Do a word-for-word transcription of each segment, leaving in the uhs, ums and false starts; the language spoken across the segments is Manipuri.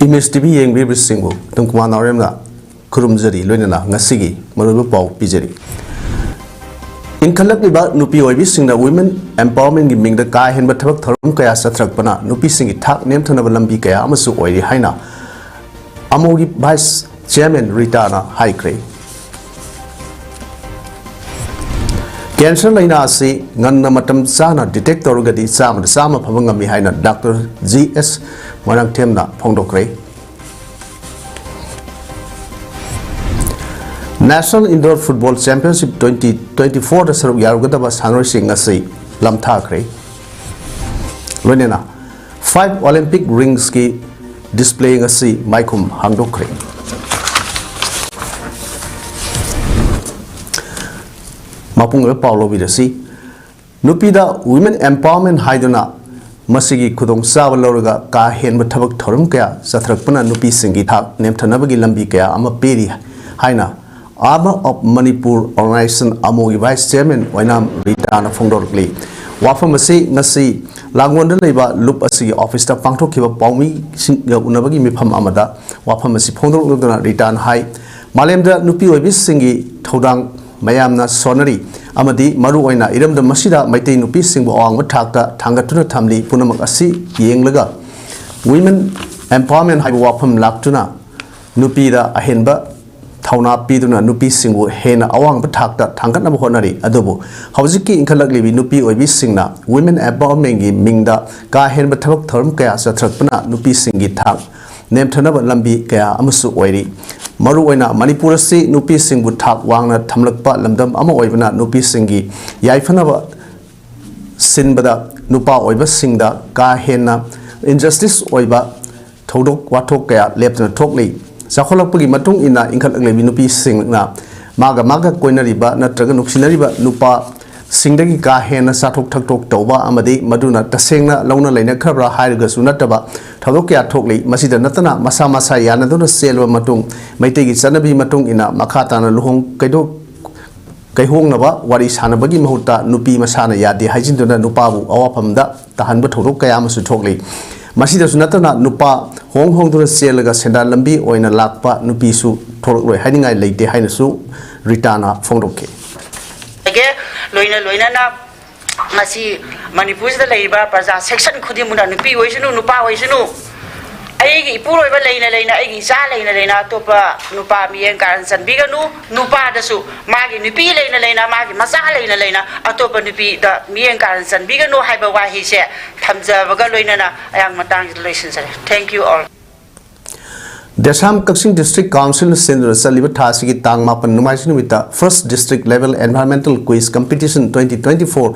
ꯏꯃꯦꯖ ꯇꯤ ꯚꯤ ꯌꯦꯡꯕꯤꯔꯤꯕꯁꯤꯡꯕꯨ ꯇꯨꯡꯀꯨꯃꯥꯔ ꯅꯥꯎꯔꯦꯝꯅ ꯈꯨꯔꯨꯝꯖꯔꯤ, ꯂꯣꯏꯅꯅ ꯉꯁꯤꯒꯤ ꯃꯔꯨꯑꯣꯏꯕ ꯄꯥꯎ ꯄꯤꯖꯔꯤ꯫ ꯏꯟꯈꯠꯂꯛꯂꯤꯕ ꯅꯨꯄꯤ ꯑꯣꯏꯕꯤꯁꯤꯡꯅ Women Empowerment ꯒꯤ ꯃꯤꯡꯗ ꯀꯥ ꯍꯦꯟꯕ ꯊꯕꯛ ꯊꯧꯔꯝ ꯀꯌꯥ ꯆꯠꯊꯔꯛꯄꯅ ꯅꯨꯄꯤꯁꯤꯡꯒꯤ ꯊꯥꯛ ꯅꯦꯝꯊꯅꯕ ꯂꯝꯕꯤ ꯀꯌꯥ ꯑꯃꯁꯨ ꯑꯣꯏꯔꯤ ꯍꯥꯏꯅ ꯑꯃꯣꯒꯤ Vice Chairman ꯔꯤꯇꯥꯅ ꯍꯥꯏꯈ꯭ꯔꯦ꯫ ꯀꯦꯟꯁꯔ ꯂꯥꯏꯅꯥ ꯑꯁꯤ ꯉꯟꯅ ꯃꯇꯝ ꯆꯥꯅ detect ꯇꯧꯔꯒꯗꯤ ꯆꯥꯝꯃꯗ ꯆꯥꯝꯃ ꯐꯕ ꯉꯝꯃꯤ ꯍꯥꯏꯅ ꯗꯥꯛꯇꯔ ꯖꯤ ꯑꯦꯁ ꯃꯣꯏꯔꯥꯡꯊꯦꯝꯅ ꯐꯣꯡꯗꯣꯛꯈ꯭ꯔꯦ꯫ National Indoor Football Championship twenty twenty-four ꯗ ꯁꯔꯨꯛ ꯌꯥꯔꯨꯒꯗꯕ ꯁꯥꯟꯅꯔꯣꯏꯁꯤꯡ ꯑꯁꯤ ꯂꯝꯊꯥꯈ꯭ꯔꯦ꯫ ꯂꯣꯏꯅꯅ five Olympic rings ꯀꯤ display ꯉꯁꯤ ꯃꯥꯏꯈꯨꯝ ꯍꯥꯡꯗꯣꯛꯈ꯭ꯔꯦ꯫ ꯃꯄꯨꯡ ꯑꯣꯏꯕ ꯄꯥꯎ ꯂꯧꯕꯤꯔꯁꯤ꯫ ꯅꯨꯄꯤꯗ Women Empowerment ꯍꯥꯏꯗꯨꯅ ꯃꯁꯤꯒꯤ ꯈꯨꯗꯣꯡꯆꯥꯕ ꯂꯧꯔꯒ ꯀꯥ ꯍꯦꯟꯕ ꯊꯕꯛ ꯊꯧꯔꯝ ꯀꯌꯥ ꯆꯠꯊꯔꯛꯄꯅ ꯅꯨꯄꯤꯁꯤꯡꯒꯤ ꯊꯥꯛ ꯅꯦꯝꯊꯅꯕꯒꯤ ꯂꯝꯕꯤ ꯀꯌꯥ ꯑꯃ ꯄꯤꯔꯤ ꯍꯥꯏꯅ Arm of Manipur Organization ꯑꯃꯣꯒꯤ Vice Chairman ꯑꯣꯏꯅꯥꯝ ꯔꯤꯇꯥꯅ ꯐꯣꯡꯗꯣꯔꯛꯂꯤ꯫ ꯋꯥꯐꯝ ꯑꯁꯤ ꯉꯁꯤ ꯂꯥꯡꯒꯣꯜꯗ ꯂꯩꯕ ꯂꯨꯞ ꯑꯁꯤꯒꯤ office ꯇ ꯄꯥꯡꯊꯣꯛꯈꯤꯕ ꯄꯥꯎꯃꯤꯁꯤꯡꯒ ꯎꯅꯕꯒꯤ ꯃꯤꯐꯝ ꯑꯃꯗ ꯋꯥꯐꯝ ꯑꯁꯤ ꯐꯣꯡꯗꯣꯔꯛꯂꯗꯨꯅ ꯔꯤꯇꯥꯅ ꯍꯥꯏ, ꯃꯥꯂꯦꯝꯗ ꯅꯨꯄꯤ ꯑꯣꯏꯕꯤꯁꯤꯡꯒꯤ ꯊꯧꯗꯥꯡ ꯃꯌꯥꯝꯅ ꯁꯣꯟꯅꯔꯤ ꯑꯃꯗꯤ ꯃꯔꯨꯑꯣꯏꯅ ꯏꯔꯝꯗꯝ ꯑꯁꯤꯗ ꯃꯩꯇꯩ ꯅꯨꯄꯤꯁꯤꯡꯕꯨ ꯑꯋꯥꯡꯕ ꯊꯥꯛꯇ ꯊꯥꯡꯒꯠꯇꯨꯅ ꯊꯝꯂꯤ꯫ ꯄꯨꯝꯅꯃꯛ ꯑꯁꯤ ꯌꯦꯡꯂꯒ Women Empowerment ꯍꯥꯏꯕ ꯋꯥꯐꯝ ꯂꯥꯛꯇꯨꯅ ꯅꯨꯄꯤꯗ ꯑꯍꯦꯟꯕ ꯊꯧꯅꯥ ꯄꯤꯗꯨꯅ ꯅꯨꯄꯤꯁꯤꯡꯕꯨ ꯍꯦꯟꯅ ꯑꯋꯥꯡꯕ ꯊꯥꯛꯇ ꯊꯥꯡꯒꯠꯅꯕ ꯍꯣꯠꯅꯔꯤ꯫ ꯑꯗꯨꯕꯨ ꯍꯧꯖꯤꯛꯀꯤ ꯏꯟꯈꯠꯂꯛꯂꯤꯕꯤ ꯅꯨꯄꯤ ꯑꯣꯏꯕꯤꯁꯤꯡꯅ Women Empowerment ꯒꯤ ꯃꯤꯡꯗ ꯀꯥ ꯍꯦꯟꯕ ꯊꯕꯛ ꯊꯧꯔꯝ ꯀꯌꯥ ꯆꯠꯊꯔꯛꯄꯅ ꯅꯨꯄꯤꯁꯤꯡꯒꯤ ꯊꯥꯛ ꯅꯦꯝꯊꯅꯕ ꯂꯝꯕꯤ ꯀꯌꯥ ꯑꯃꯁꯨ ꯑꯣꯏꯔꯤ꯫ ꯃꯔꯨꯑꯣꯏꯅ ꯃꯅꯤꯄꯨꯔ ꯑꯁꯤ ꯅꯨꯄꯤꯁꯤꯡꯕꯨ ꯊꯥꯛ ꯋꯥꯡꯅ ꯊꯝꯂꯛꯄ ꯂꯝꯗꯝ ꯑꯃ ꯑꯣꯏꯕꯅ ꯅꯨꯄꯤꯁꯤꯡꯒꯤ ꯌꯥꯏꯐꯅꯕ ꯁꯤꯟꯕꯗ ꯅꯨꯄꯥ ꯑꯣꯏꯕꯁꯤꯡꯗ ꯀꯥ ꯍꯦꯟꯅ injustice ꯑꯣꯏꯕ ꯊꯧꯗꯣꯛ ꯋꯥꯊꯣꯛ ꯀꯌꯥ ꯂꯦꯞꯇꯅ ꯊꯣꯛꯂꯤ꯫ ꯆꯥꯎꯈꯠꯂꯛꯄꯒꯤ ꯃꯇꯨꯡ ꯏꯟꯅ ꯏꯟꯈꯠꯂꯛꯂꯤꯕꯤ ꯅꯨꯄꯤꯁꯤꯡꯅ ꯃꯥꯒ ꯃꯥꯒ ꯀꯣꯏꯅꯔꯤꯕ ꯅꯠꯇ꯭ꯔꯒ ꯅꯨꯡꯁꯤꯅꯔꯤꯕ ꯅꯨꯄꯥꯁꯤꯡꯗꯒꯤ ꯀꯥ ꯍꯦꯟꯅ ꯆꯥꯊꯣꯛ ꯊꯛꯇꯣꯛ ꯇꯧꯕ ꯑꯃꯗꯤ ꯃꯗꯨꯅ ꯇꯁꯦꯡꯅ ꯂꯧꯅ ꯂꯩꯅꯈ꯭ꯔꯕ꯭ꯔꯥ ꯍꯥꯏꯔꯒꯁꯨ ꯅꯠꯇꯕ ꯊꯧꯗꯣꯛ ꯀꯌꯥ ꯊꯣꯛꯂꯤ꯫ ꯃꯁꯤꯗ ꯅꯠꯇꯅ ꯃꯁꯥ ꯃꯁꯥ ꯌꯥꯅꯗꯨꯅ ꯆꯦꯜꯂꯕ ꯃꯇꯨꯡ ꯃꯩꯇꯩꯒꯤ ꯆꯠꯅꯕꯤ ꯃꯇꯨꯡ ꯏꯟꯅ ꯃꯈꯥ ꯇꯥꯅ ꯂꯨꯍꯣꯡ ꯀꯩꯗꯣꯛ ꯀꯩꯍꯣꯡꯅꯕ ꯋꯥꯔꯤ ꯁꯥꯟꯅꯕꯒꯤ ꯃꯍꯨꯠꯇ ꯅꯨꯄꯤ ꯃꯁꯥꯅ ꯌꯥꯗꯦ ꯍꯥꯏꯖꯤꯟꯗꯨꯅ ꯅꯨꯄꯥꯕꯨ ꯑꯋꯥꯐꯝꯗ ꯇꯥꯍꯟꯕ ꯊꯧꯗꯣꯛ ꯀꯌꯥ ꯑꯃꯁꯨ ꯊꯣꯛꯂꯤ꯫ ꯃꯁꯤꯗꯁꯨ ꯅꯠꯇꯅ ꯅꯨꯄꯥ ꯍꯣꯡ ꯍꯣꯡꯗꯨꯅ ꯆꯦꯜꯂꯒ ꯁꯦꯟꯗꯥꯟ ꯂꯝꯕꯤ ꯑꯣꯏꯅ ꯂꯥꯛꯄ ꯅꯨꯄꯤꯁꯨ ꯊꯣꯛꯂꯛꯂꯣꯏ ꯍꯥꯏꯅꯤꯡꯉꯥꯏ ꯂꯩꯇꯦ ꯍꯥꯏꯅꯁꯨ ꯔꯤꯇꯥꯅ ꯐꯣꯡꯗꯣꯛꯈꯤ꯫ ꯑꯗꯒꯤ ꯂꯣꯏꯅ ꯂꯣꯏꯅꯅ ꯉꯁꯤ ꯃꯅꯤꯄꯨꯔꯁꯤꯗ ꯂꯩꯔꯤꯕ ꯄ꯭ꯔꯖꯥ ꯁꯦꯛꯁꯟ ꯈꯨꯗꯤꯡꯃꯛꯅ, ꯅꯨꯄꯤ ꯑꯣꯏꯁꯅꯨ, ꯅꯨꯄꯥ ꯑꯣꯏꯁꯅꯨ, ꯑꯩꯒꯤ ꯏꯄꯨꯔꯣꯏꯕ ꯂꯩꯅ ꯂꯩꯅ, ꯑꯩꯒꯤ ꯏꯆꯥ ꯂꯩꯅ ꯂꯩꯅ, ꯑꯇꯣꯞꯄ ꯅꯨꯄꯥ ꯃꯤꯠꯌꯦꯡ ꯀꯥꯔꯟ ꯆꯟꯕꯤꯒꯅꯨ, ꯅꯨꯄꯥꯗꯁꯨ ꯃꯥꯒꯤ ꯅꯨꯄꯤ ꯂꯩꯅ ꯂꯩꯅ, ꯃꯥꯒꯤ ꯃꯆꯥ ꯂꯩꯅ ꯂꯩꯅ ꯑꯇꯣꯞꯄ ꯅꯨꯄꯤꯗ ꯃꯤꯠꯌꯦꯡ ꯀꯥꯔꯟ ꯆꯟꯕꯤꯒꯅꯨ ꯍꯥꯏꯕ ꯋꯥꯍꯩꯁꯦ ꯊꯝꯖꯕꯒ ꯂꯣꯏꯅꯅ ꯑꯩꯍꯥꯛ ꯃꯇꯥꯡꯁꯤꯗ ꯂꯣꯏꯁꯤꯟꯖꯔꯦ꯫ Thank you all. ꯗꯦꯁꯥꯝ ꯀꯛꯆꯤꯡ ꯗꯤꯁꯇ꯭ꯔꯤꯛ ꯀꯥꯎꯟꯁꯤꯜꯅ ꯁꯤꯟꯗꯨꯅ ꯆꯠꯂꯤꯕ ꯊꯥ ꯑꯁꯤꯒꯤ ꯇꯥꯡ ꯃꯥꯄꯟ ꯅꯣꯡꯃꯥꯏꯖꯤꯡ ꯅꯨꯃꯤꯠꯇ First District Level Environmental Quiz Competition twenty twenty-four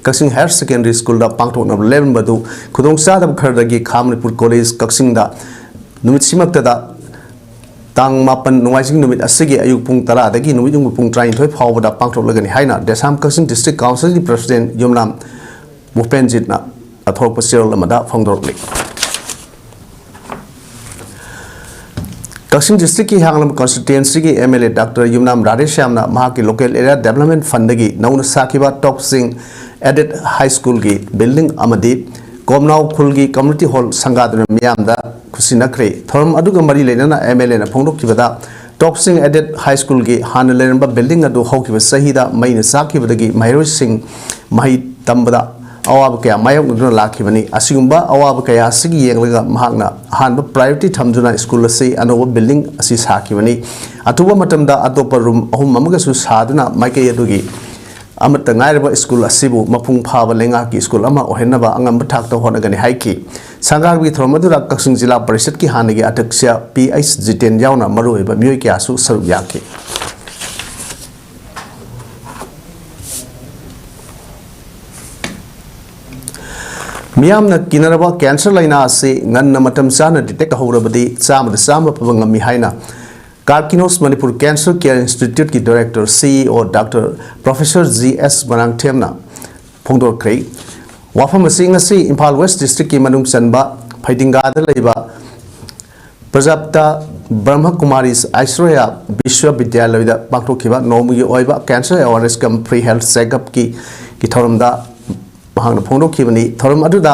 ꯀꯛꯆꯤꯡ ꯍꯥꯌꯔ ꯁꯦꯀꯦꯟꯗꯔꯤ ꯁ꯭ꯀꯨꯜꯗ ꯄꯥꯡꯊꯣꯛꯅꯕ ꯂꯩꯔꯝꯕꯗꯨ ꯈꯨꯗꯣꯡꯆꯥꯗꯕ ꯈꯔꯗꯒꯤ ꯈꯥ ꯃꯅꯤꯄꯨꯔ ꯀꯣꯂꯦꯖ ꯀꯛꯆꯤꯡꯗ ꯅꯨꯃꯤꯠꯁꯤꯃꯛꯇꯗ ꯇꯥꯡ ꯃꯥꯄꯟ ꯅꯣꯡꯃꯥꯏꯖꯤꯡ ꯅꯨꯃꯤꯠ ꯑꯁꯤꯒꯤ ꯑꯌꯨꯛ ꯄꯨꯡ ꯇꯔꯥꯗꯒꯤ ꯅꯨꯃꯤꯠ ꯌꯨꯡꯕ ꯄꯨꯡ ꯇꯔꯥꯅꯤꯊꯣꯏ ꯐꯥꯎꯕꯗ ꯄꯥꯡꯊꯣꯛꯂꯒꯅꯤ ꯍꯥꯏꯅ ꯗꯦꯁꯥꯝ ꯀꯛꯆꯤꯡ ꯗꯤꯁꯇ꯭ꯔꯤꯛ ꯀꯥꯎꯟꯁꯤꯜꯒꯤ ꯄ꯭ꯔꯁꯤꯗꯦꯟ ꯌꯨꯝꯅꯥꯝ ꯚꯨꯄꯦꯟꯖꯤꯠꯅ ꯂꯧꯊꯣꯔꯛꯄ ꯆꯦꯔꯣꯜ ꯑꯃꯗ ꯐꯣꯡꯗꯣꯔꯛꯂꯤ꯫ ꯀꯛꯆꯤꯡ ꯗꯤꯁꯇ꯭ꯔꯤꯛꯀꯤ ꯍꯤꯌꯥꯡꯂꯝ ꯀꯟꯁꯇꯤꯇ꯭ꯋꯦꯟꯁꯤꯒꯤ ꯑꯦꯝ ꯑꯦꯜ ꯑꯦ ꯗꯥꯛꯇꯔ ꯌꯨꯝꯅꯥꯝ ꯔꯥꯙꯦꯁ꯭ꯌꯥꯝꯅ ꯃꯍꯥꯛꯀꯤ ꯂꯣꯀꯦꯜ ꯑꯦꯔꯤꯌꯥ ꯗꯦꯕꯂꯞꯃꯦꯟ ꯐꯟꯗꯒꯤ ꯅꯧꯅ ꯁꯥꯈꯤꯕ ꯇꯣꯞ ꯆꯤꯡ ꯑꯦꯗꯦꯗ ꯍꯥꯏ ꯁ꯭ꯀꯨꯜꯒꯤ ꯕꯤꯜꯗꯤꯡ ꯑꯃꯗꯤ ꯀꯣꯝꯅꯥꯎ ꯈꯨꯜꯒꯤ ꯀꯝꯃ꯭ꯌꯨꯅꯤꯇꯤ ꯍꯣꯜ ꯁꯪꯒꯥꯗꯨꯅ ꯃꯤꯌꯥꯝꯗ ꯈꯨꯠꯁꯤꯟꯅꯈ꯭ꯔꯦ꯫ ꯊꯧꯔꯝ ꯑꯗꯨꯒ ꯃꯔꯤ ꯂꯩꯅꯅ ꯑꯦꯝ ꯑꯦꯜ ꯑꯦꯅ ꯐꯣꯡꯗꯣꯛꯈꯤꯕꯗ, ꯇꯣꯞ ꯆꯤꯡ ꯑꯦꯗꯦꯗ ꯍꯥꯏ ꯁ꯭ꯀꯨꯜꯒꯤ ꯍꯥꯟꯅ ꯂꯩꯔꯝꯕ ꯕꯤꯜꯗꯤꯡ ꯑꯗꯨ ꯍꯧꯈꯤꯕ ꯆꯍꯤꯗ ꯃꯩꯅ ꯆꯥꯛꯈꯤꯕꯗꯒꯤ ꯃꯍꯩꯔꯣꯏꯁꯤꯡ ꯃꯍꯩ ꯇꯝꯕꯗ ꯑꯋꯥꯕ ꯀꯌꯥ ꯃꯥꯌꯣꯛꯅꯗꯨꯅ ꯂꯥꯛꯈꯤꯕꯅꯤ꯫ ꯑꯁꯤꯒꯨꯝꯕ ꯑꯋꯥꯕ ꯀꯌꯥ ꯑꯁꯤꯒꯤ ꯌꯦꯡꯂꯒ ꯃꯍꯥꯛꯅ ꯑꯍꯥꯟꯕ ꯄ꯭ꯔꯥꯏꯌꯣꯔꯤꯇꯤ ꯊꯝꯗꯨꯅ ꯁ꯭ꯀꯨꯜ ꯑꯁꯤ ꯑꯅꯧꯕ ꯕꯤꯜꯗꯤꯡ ꯑꯁꯤ ꯁꯥꯈꯤꯕꯅꯤ꯫ ꯑꯊꯨꯕ ꯃꯇꯝꯗ ꯑꯇꯣꯞꯄ ꯔꯨꯝ ꯑꯍꯨꯝ ꯑꯃꯒꯁꯨ ꯁꯥꯗꯨꯅ ꯃꯥꯏꯀꯩ ꯑꯗꯨꯒꯤ ꯑꯃꯠꯇ ꯉꯥꯏꯔꯕ ꯁ꯭ꯀꯨꯜ ꯑꯁꯤꯕꯨ ꯃꯄꯨꯡ ꯐꯥꯕ ꯂꯩꯉꯥꯛꯀꯤ ꯁ꯭ꯀꯨꯜ ꯑꯃ ꯑꯣꯏꯍꯟꯅꯕ ꯑꯉꯝꯕ ꯊꯥꯛꯇ ꯍꯣꯠꯅꯒꯅꯤ ꯍꯥꯏꯈꯤ꯫ ꯁꯪꯒꯥꯕꯒꯤ ꯊꯧꯔꯝ ꯑꯗꯨꯗ ꯀꯛꯆꯤꯡ ꯖꯤꯂꯥ ꯄꯔꯤꯁꯠꯀꯤ ꯍꯥꯟꯅꯒꯤ ꯑꯗ꯭ꯌꯛꯁ ꯄꯤ ꯑꯩꯆ ꯖꯤꯇꯦꯟ ꯌꯥꯎꯅ ꯃꯔꯨꯑꯣꯏꯕ ꯃꯤꯑꯣꯏ ꯀꯌꯥꯁꯨ ꯁꯔꯨꯛ ꯌꯥꯈꯤ꯫ ꯃꯤꯌꯥꯝꯅ ꯀꯤꯅꯔꯕ ꯀꯦꯟꯁꯔ ꯂꯥꯏꯅꯥ ꯑꯁꯤ ꯉꯟꯅ ꯃꯇꯝ ꯆꯥꯅ ꯗꯤꯇꯦꯛ ꯇꯧꯍꯧꯔꯕꯗꯤ ꯆꯥꯝꯃꯗ ꯆꯥꯝꯃ ꯐꯕ ꯉꯝꯃꯤ ꯍꯥꯏꯅ ꯀꯥꯔꯀꯤꯅꯣꯁ ꯃꯅꯤꯄꯨꯔ ꯀꯦꯟꯁꯔ ꯀꯦꯌꯔ ꯏꯟꯁꯇꯤꯇ꯭ꯌꯨꯠꯀꯤ ꯗꯥꯏꯔꯦꯛꯇꯔ, ꯁꯤ ꯏ ꯑꯣ, ꯗꯥꯛꯇꯔ ꯄ꯭ꯔꯣꯐꯦꯁꯔ ꯖꯤ ꯑꯦꯁ ꯃꯔꯥꯡꯊꯦꯝꯅ ꯐꯣꯡꯗꯣꯛꯈ꯭ꯔꯦ꯫ ꯋꯥꯐꯝ ꯑꯁꯤ ꯉꯁꯤ ꯏꯝꯐꯥꯜ ꯋꯦꯁ ꯗꯤꯁꯇ꯭ꯔꯤꯛꯀꯤ ꯃꯅꯨꯡ ꯆꯟꯕ ꯐꯩꯗꯤꯡꯒꯥꯗ ꯂꯩꯕ ꯄ꯭ꯔꯖꯥꯞꯇ ꯕ꯭ꯔꯍ꯭ꯃ ꯀꯨꯃꯥꯔꯤꯁ ꯑꯥꯏꯁ꯭ꯋꯔꯌ ꯕꯤꯁ꯭ꯋ ꯕꯤꯗ꯭ꯌꯥꯂꯌꯗ ꯄꯥꯡꯊꯣꯛꯈꯤꯕ ꯅꯣꯡꯃꯒꯤ ꯑꯣꯏꯕ ꯀꯦꯟꯁꯔ ꯑꯦꯋꯥꯔꯅꯦꯁ ꯀꯝ ꯐ꯭ꯔꯤ ꯍꯦꯜꯊ ꯆꯦꯛꯑꯞꯀꯤ ꯒꯤ ꯊꯧꯔꯝꯗ ꯃꯍꯥꯛꯅ ꯐꯣꯡꯗꯣꯛꯈꯤꯕꯅꯤ꯫ ꯊꯧꯔꯝ ꯑꯗꯨꯗ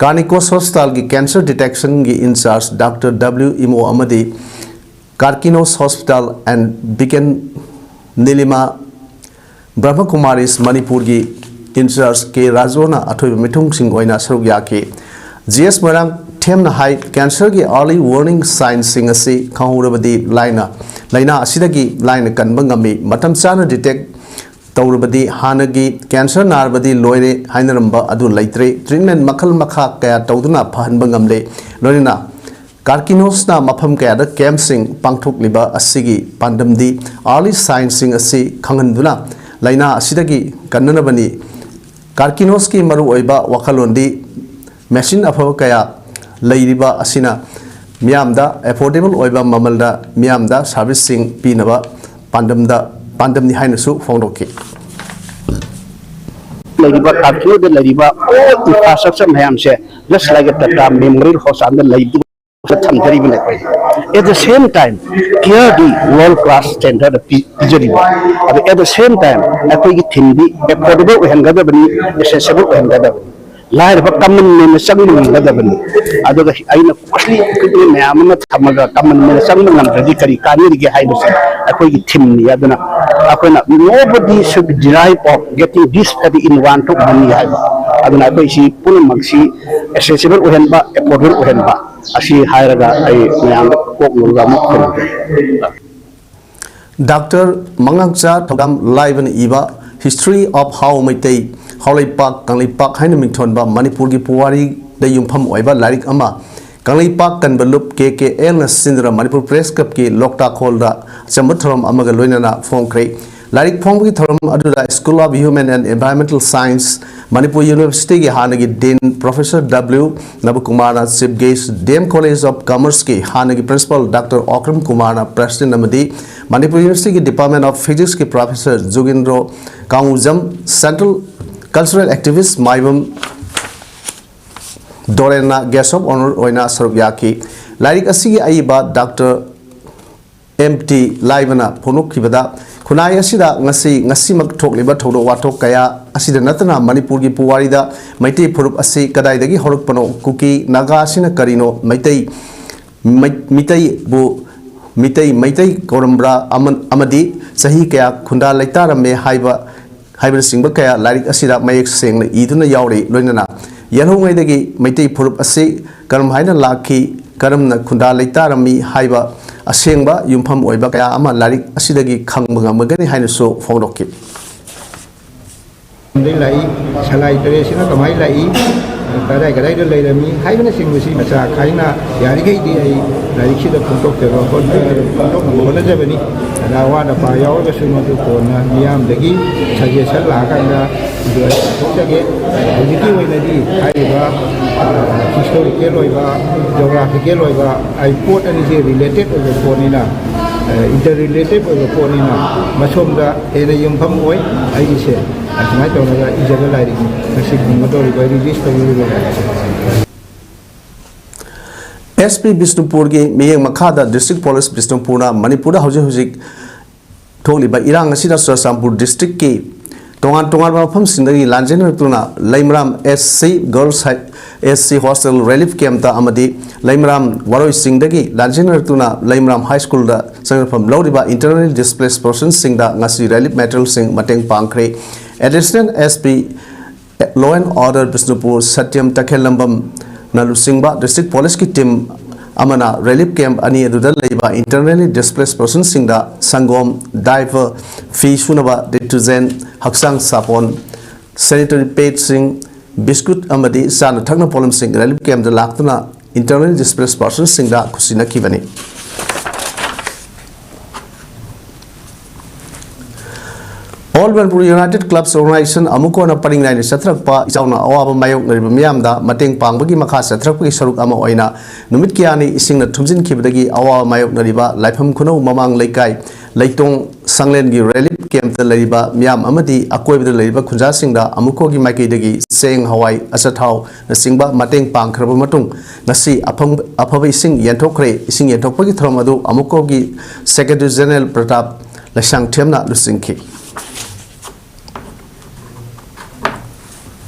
Carnicos Hospitalꯒꯤ cancer detectionꯒꯤ in charge Doctor W Imo ꯑꯃꯗꯤ Carkinos Hospital and Beacon Nilima Brahmakumaris ꯃꯅꯤꯄꯨꯔꯒꯤ in charge K ꯔꯥꯖꯨꯅ ꯑꯊꯣꯏꯕ ꯃꯤꯊꯨꯡꯁꯤꯡ ꯑꯣꯏꯅ ꯁꯔꯨꯛ ꯌꯥꯈꯤ꯫ ꯖꯤ ꯑꯦꯁ ꯃꯣꯏꯔꯥꯡꯊꯦꯝꯅ ꯍꯥꯏ, cancerꯒꯤ early warning signꯁꯤꯡ ꯑꯁꯤ ꯈꯪꯍꯧꯔꯕꯗꯤ ꯂꯥꯏꯅ ꯂꯥꯏꯅꯥ ꯑꯁꯤꯗꯒꯤ ꯂꯥꯏꯅ ꯀꯟꯕ ꯉꯝꯃꯤ꯫ ꯃꯇꯝ ꯆꯥꯅ detect ꯇꯧꯔꯕꯗꯤ ꯍꯥꯟꯅꯒꯤ cancer ꯅꯥꯔꯕꯗꯤ ꯂꯣꯏꯔꯦ ꯍꯥꯏꯅꯔꯝꯕ ꯑꯗꯨ ꯂꯩꯇ꯭ꯔꯦ꯫ Treatment ꯃꯈꯜ ꯃꯈꯥ ꯀꯌꯥ ꯇꯧꯗꯨꯅ ꯐꯍꯟꯕ ꯉꯝꯂꯦ꯫ ꯂꯣꯏꯅꯅ Carkinosꯅ ꯃꯐꯝ ꯀꯌꯥꯗ campꯁꯤꯡ ꯄꯥꯡꯊꯣꯛꯂꯤꯕ ꯑꯁꯤꯒꯤ ꯄꯥꯟꯗꯝꯗꯤ early signꯁꯤꯡ ꯑꯁꯤ ꯈꯪꯍꯟꯗꯨꯅ ꯂꯥꯏꯅꯥ ꯑꯁꯤꯗꯒꯤ ꯀꯟꯅꯅꯕꯅꯤ꯫ Carkinosꯀꯤ ꯃꯔꯨꯑꯣꯏꯕ ꯋꯥꯈꯜꯂꯣꯟꯗꯤ machine ꯑꯐꯕ ꯀꯌꯥ ꯂꯩꯔꯤꯕ ꯑꯁꯤꯅ ꯃꯤꯌꯥꯝꯗ affordable ꯑꯣꯏꯕ ꯃꯃꯜꯗ ꯃꯤꯌꯥꯝꯗ serviceꯁꯤꯡ ꯄꯤꯅꯕ ꯄꯥꯟꯗꯝꯗ ꯄꯥꯟꯗꯝꯅꯤ ꯍꯥꯏꯅꯁꯨ ꯐꯣꯡꯗꯣꯛꯈꯤ꯫ ꯂꯩꯔꯤꯕ Carkinosꯗ ꯂꯩꯔꯤꯕ all infrastructure ꯃꯌꯥꯝꯁꯦ just like a Tata Memorial Hospitalꯗ ꯂꯩꯕꯗꯨ ꯊꯝꯖꯔꯤꯕꯅꯦ ꯑꯩꯈꯣꯏ꯫ At the same time, careꯗꯤ world class standardꯗ ꯄꯤ- ꯄꯤꯖꯔꯤꯕ꯫ ꯑꯗꯣ at the same time ꯑꯩꯈꯣꯏꯒꯤ themeꯗꯤ affordable ꯑꯣꯏꯍꯟꯒꯗꯕꯅꯤ, accessible ꯑꯣꯏꯍꯟꯒꯗꯕꯅꯤ꯫ ꯂꯥꯏꯔꯕ common manꯅ ꯆꯪꯕ ꯉꯝꯒꯗꯕꯅꯤ꯫ ꯑꯗꯨꯒ ꯑꯩꯅ costly equipment ꯃꯌꯥꯝ ꯑꯃ ꯊꯝꯃꯒ common manꯅ ꯆꯪꯕ ꯉꯝꯗ꯭ꯔꯗꯤ ꯀꯔꯤ ꯀꯥꯟꯅꯔꯤꯒꯦ ꯍꯥꯏꯕꯁꯦ ꯑꯩꯈꯣꯏꯒꯤ themeꯅꯤ꯫ ꯑꯗꯨꯅ ꯑꯩꯈꯣꯏꯅ nobody should derive of getting this study in one to money ꯍꯥꯏꯕ꯫ ꯑꯗꯨꯅ ꯑꯩꯈꯣꯏ ꯁꯤ ꯄꯨꯝꯅꯃꯛꯁꯤ accessible ꯑꯣꯏꯍꯟꯕ, affordable ꯑꯣꯏꯍꯟꯕ ꯑꯁꯤ ꯍꯥꯏꯔꯒ ꯑꯩ ꯃꯌꯥꯝꯗ ꯀꯣꯛꯅꯕ ꯑꯃ ꯈꯨꯔꯨꯝꯖꯔꯤ꯫ Doctor ꯃꯉꯥꯡꯆꯥ ꯊꯧꯗꯥꯝ ꯂꯥꯏꯕꯅ ꯏꯕ History of How Meitei ꯍꯥꯎꯂꯩꯄꯥꯛ Kangleipak ꯍꯥꯏꯅ ꯃꯤꯡꯊꯣꯟꯕ ꯃꯅꯤꯄꯨꯔꯒꯤ ꯄꯨꯋꯥꯔꯤꯗ ꯌꯨꯝꯐꯝ ꯑꯣꯏꯕ ꯂꯥꯏꯔꯤꯛ ꯑꯃ ꯀꯪꯂꯩꯄꯥꯛ ꯀꯟꯕ ꯂꯨꯞ ꯀꯦ ꯀꯦ ꯑꯦꯜꯅ ꯁꯤꯟꯗꯨꯅ ꯃꯅꯤꯄꯨꯔ Press Clubꯀꯤ ꯂꯣꯛꯇꯥꯛ ꯍꯣꯜꯗ ꯑꯆꯝꯕ ꯊꯧꯔꯝ ꯑꯃꯒ ꯂꯣꯏꯅꯅ ꯐꯣꯡꯈ꯭ꯔꯦ꯫ ꯂꯥꯏꯔꯤꯛ ꯐꯣꯡꯕꯒꯤ ꯊꯧꯔꯝ ꯑꯗꯨꯗ School of Human and Environmental Science Manipur Universityꯒꯤ ꯍꯥꯟꯅꯒꯤ Dean Professor W ꯅꯕꯀꯨꯃꯥꯔꯅ chief guest, D M College of Commerceꯀꯤ ꯍꯥꯟꯅꯒꯤ Principal Doctor ꯑꯣꯀ꯭ꯔꯝ ꯀꯨꯃꯥꯔꯅ President ꯑꯃꯗꯤ Manipur Universityꯒꯤ Department of Physicsꯀꯤ Professor ꯖꯨꯒꯤꯟꯗ꯭ꯔꯣ ꯀꯥꯡꯉꯨꯖꯝ, Central Cultural Activist Maibam ꯗꯣꯔꯦꯟꯅ Guest of Honour ꯑꯣꯏꯅ ꯁꯔꯨꯛ ꯌꯥꯈꯤ꯫ ꯂꯥꯏꯔꯤꯛ ꯑꯁꯤꯒꯤ ꯑꯏꯕ Doctor ꯑꯦꯝ ꯇꯤ ꯂꯥꯏꯕꯅ ꯐꯣꯡꯗꯣꯛꯈꯤꯕꯗ, ꯈꯨꯟꯅꯥꯏ ꯑꯁꯤꯗ ꯉꯁꯤ, ꯉꯁꯤꯃꯛ ꯊꯣꯛꯂꯤꯕ ꯊꯧꯗꯣꯛ ꯋꯥꯊꯣꯛ ꯀꯌꯥ ꯑꯁꯤꯗ ꯅꯠꯇꯅ ꯃꯅꯤꯄꯨꯔꯒꯤ ꯄꯨꯋꯥꯔꯤꯗ ꯃꯩꯇꯩ ꯐꯨꯔꯨꯞ ꯑꯁꯤ ꯀꯗꯥꯏꯗꯒꯤ ꯍꯧꯔꯛꯄꯅꯣ, ꯀꯨꯀꯤ, ꯅꯥꯒꯥ ꯑꯁꯤꯅ ꯀꯔꯤꯅꯣ, ꯃꯩꯇꯩ, ꯃꯩ-, ꯃꯤꯇꯩꯕꯨ ꯃꯤꯇꯩ, ꯃꯩꯇꯩ ꯀꯧꯔꯝꯕ꯭ꯔꯥ ꯑꯃ-, ꯑꯃꯗꯤ ꯆꯍꯤ ꯀꯌꯥ ꯈꯨꯟꯗꯥ ꯂꯩꯇꯥꯔꯝꯃꯦ ꯍꯥꯏꯕ, ꯍꯥꯏꯕꯅꯆꯤꯡꯕ ꯀꯌꯥ ꯂꯥꯏꯔꯤꯛ ꯑꯁꯤꯗ ꯃꯌꯦꯛ ꯁꯦꯡꯅ ꯏꯗꯨꯅ ꯌꯥꯎꯔꯤ꯫ ꯂꯣꯏꯅꯅ ꯌꯦꯜꯍꯧꯉꯩꯗꯒꯤ ꯃꯩꯇꯩ ꯐꯨꯔꯨꯞ ꯑꯁꯤ ꯀꯔꯝ ꯍꯥꯏꯅ ꯂꯥꯛꯈꯤ, ꯀꯔꯝꯅ ꯈꯨꯟꯗꯥ ꯂꯩꯇꯥꯔꯝꯃꯤ ꯍꯥꯏꯕ ꯑꯁꯦꯡꯕ ꯌꯨꯝꯐꯝ ꯑꯣꯏꯕ ꯀꯌꯥ ꯑꯃ ꯂꯥꯏꯔꯤꯛ ꯑꯁꯤꯗꯒꯤ ꯈꯪꯕ ꯉꯝꯒꯅꯤ ꯍꯥꯏꯅꯁꯨ ꯐꯣꯡꯗꯣꯛꯈꯤ꯫ ꯗꯒꯤ ꯂꯥꯛꯏ, ꯁꯂꯥꯏ ꯇꯔꯦꯠꯁꯤꯅ ꯀꯃꯥꯏꯅ ꯂꯥꯛꯏ, ꯀꯗꯥꯏ ꯀꯗꯥꯏꯗ ꯂꯩꯔꯝꯃꯤ ꯍꯥꯏꯕꯅꯆꯤꯡꯕꯁꯤ ꯃꯆꯥ ꯈꯥꯏꯅ ꯌꯥꯔꯤꯈꯩꯗꯤ ꯑꯩ ꯂꯥꯏꯔꯤꯛꯁꯤꯗ ꯐꯣꯡꯗꯣꯛꯆꯕ ꯍꯣꯠꯅ-, ꯐꯣꯡꯗꯣꯛꯅꯕ ꯍꯣꯠꯅꯖꯕꯅꯤ꯫ ꯑꯗ ꯑꯋꯥꯠ ꯑꯄꯥ ꯌꯥꯎꯔꯒꯁꯨ ꯃꯗꯨ ꯀꯣꯟꯅ ꯃꯤꯌꯥꯝꯗꯒꯤ suggestion ꯂꯥꯛꯑꯀꯥꯟꯗ ꯑꯗꯨ ꯑꯩ ꯄꯨꯊꯣꯛꯆꯒꯦ꯫ ꯍꯧꯖꯤꯛꯀꯤ ꯑꯣꯏꯅꯗꯤ ꯍꯥꯏꯔꯤꯕ, ꯑ, historical ꯑꯣꯏꯕ, geographical ꯑꯣꯏꯕ, ꯑꯩ ꯄꯣꯠ ꯑꯅꯤꯁꯦ related ꯑꯣꯏꯕ ꯄꯣꯠꯅꯤꯅ, ꯑ, interrelated ꯑꯣꯏꯕ ꯄꯣꯠꯅꯤꯅ ꯃꯁꯣꯝꯗ ꯍꯦꯟꯅ ꯌꯨꯝꯐꯝ ꯑꯣꯏ ꯑꯩꯒꯤꯁꯦ꯫ ꯑꯁꯨꯃꯥꯏꯅ ꯇꯧꯔꯒ ꯏꯖꯕ ꯂꯥꯏꯔꯤꯛꯅꯤ ꯉꯁꯤ ꯐꯣꯡꯒꯗꯧꯔꯤꯕ, release ꯇꯧꯒꯗꯧꯔꯤꯕ ꯂꯥꯏꯔꯤꯛꯁꯦ꯫ ꯑꯦꯁ ꯄꯤ ꯕꯤꯁꯅꯨꯄꯨꯔꯒꯤ ꯃꯤꯠꯌꯦꯡ ꯃꯈꯥꯗ District Police ꯕꯤꯁꯅꯨꯄꯨꯔꯅ ꯃꯅꯤꯄꯨꯔꯗ ꯍꯧꯖꯤꯛ ꯍꯧꯖꯤꯛ ꯊꯣꯛꯂꯤꯕ ꯏꯔꯥꯡ ꯑꯁꯤꯅ ꯆꯨꯔꯆꯥꯟꯄꯨꯔ district ꯀꯤ ꯇꯣꯉꯥꯟ ꯇꯣꯉꯥꯟꯕ ꯃꯐꯝꯁꯤꯡꯗꯒꯤ ꯂꯥꯟꯖꯦꯟꯅꯔꯛꯇꯨꯅ ꯂꯩꯃꯔꯥꯝ S C Girls High, S C Hostel Relief Camp ꯇ ꯑꯃꯗꯤ ꯂꯩꯃꯔꯥꯝ ꯋꯥꯔꯣꯏ ꯆꯤꯡꯗꯒꯤ ꯂꯥꯟꯖꯦꯟꯅꯔꯛꯇꯨꯅ ꯂꯩꯃꯔꯥꯝ High School ꯗ ꯆꯪꯖꯐꯝ ꯂꯧꯔꯤꯕ internally displaced person ꯁꯤꯡꯗ ꯉꯁꯤ relief material ꯁꯤꯡ ꯃꯇꯦꯡ ꯄꯥꯡꯈ꯭ꯔꯦ꯫ Additional S P Law and Order Bishnupur ꯁꯇ꯭ꯌꯝ ꯇꯈꯦꯜꯂꯝꯕꯝꯅ ꯂꯨꯆꯤꯡꯕ District Police ꯀꯤ team ꯑꯃꯅ relief camp ꯑꯅꯤ ꯑꯗꯨꯗ ꯂꯩꯕ internally displaced person ꯁꯤꯡꯗ ꯁꯪꯒꯣꯝ, diaper, ꯐꯤ ꯁꯨꯅꯕ detergent, ꯍꯛꯆꯥꯡ ꯁꯥꯄꯣꯟ, sanitary pad ꯁꯤꯡ, biscuit ꯑꯃꯗꯤ ꯆꯥꯅ ꯊꯛꯅ ꯄꯣꯠꯂꯝꯁꯤꯡ relief camp ꯇ ꯂꯥꯛꯇꯨꯅ internally displaced person ꯁꯤꯡꯗ ꯈꯨꯠꯁꯤꯟꯅꯈꯤꯕꯅꯤ꯫ All Manipur United Clubs Organization, ꯑꯃꯨꯛ ꯍꯟꯅ ꯄꯔꯤꯡ ꯅꯥꯏꯅ ꯆꯠꯊꯔꯛꯄ ꯏꯆꯥꯎꯅ ꯑꯋꯥꯕ ꯃꯥꯌꯣꯛꯅꯔꯤꯕ ꯃꯤꯌꯥꯝꯗ ꯃꯇꯦꯡ ꯄꯥꯡꯕꯒꯤ ꯃꯈꯥ ꯆꯠꯊꯔꯛꯄꯒꯤ ꯁꯔꯨꯛ ꯑꯃ ꯑꯣꯏꯅ ꯅꯨꯃꯤꯠ ꯀꯌꯥꯅꯤ ꯏꯁꯤꯡꯅ ꯊꯨꯝꯖꯤꯟꯈꯤꯕꯗꯒꯤ ꯑꯋꯥꯕ ꯃꯥꯌꯣꯛꯅꯔꯤꯕ ꯂꯥꯏꯐꯝ ꯈꯨꯅꯧ ꯃꯃꯥꯡ ꯂꯩꯀꯥꯏ ꯂꯩꯇꯣꯡ ꯁꯪꯂꯦꯟꯒꯤ relief camp ꯇ ꯂꯩꯔꯤꯕ ꯃꯤꯌꯥꯝ ꯑꯃꯗꯤ ꯑꯀꯣꯏꯕꯗ ꯂꯩꯔꯤꯕ ꯈꯨꯟꯖꯥꯁꯤꯡꯗ ꯑꯃꯨꯛ ꯍꯟꯅꯒꯤ ꯃꯥꯏꯀꯩꯗꯒꯤ ꯆꯦꯡ, ꯍꯋꯥꯏ, ꯑꯆꯥꯊꯥꯎꯅꯆꯤꯡꯕ ꯃꯇꯦꯡ ꯄꯥꯡꯈ꯭ꯔꯕ ꯃꯇꯨꯡ, ꯉꯁꯤ ꯑꯐꯪ-, ꯑꯐꯕ ꯏꯁꯤꯡ ꯌꯦꯟꯊꯣꯛꯈ꯭ꯔꯦ꯫ ꯏꯁꯤꯡ ꯌꯦꯟꯊꯣꯛꯄꯒꯤ ꯊꯧꯔꯝ ꯑꯗꯨ ꯑꯃꯨꯛ ꯍꯟꯅꯒꯤ Secretary General ꯄ꯭ꯔꯇꯥꯞ ꯂꯩꯁꯥꯡꯊꯦꯝꯅ ꯂꯨꯆꯤꯡꯈꯤ꯫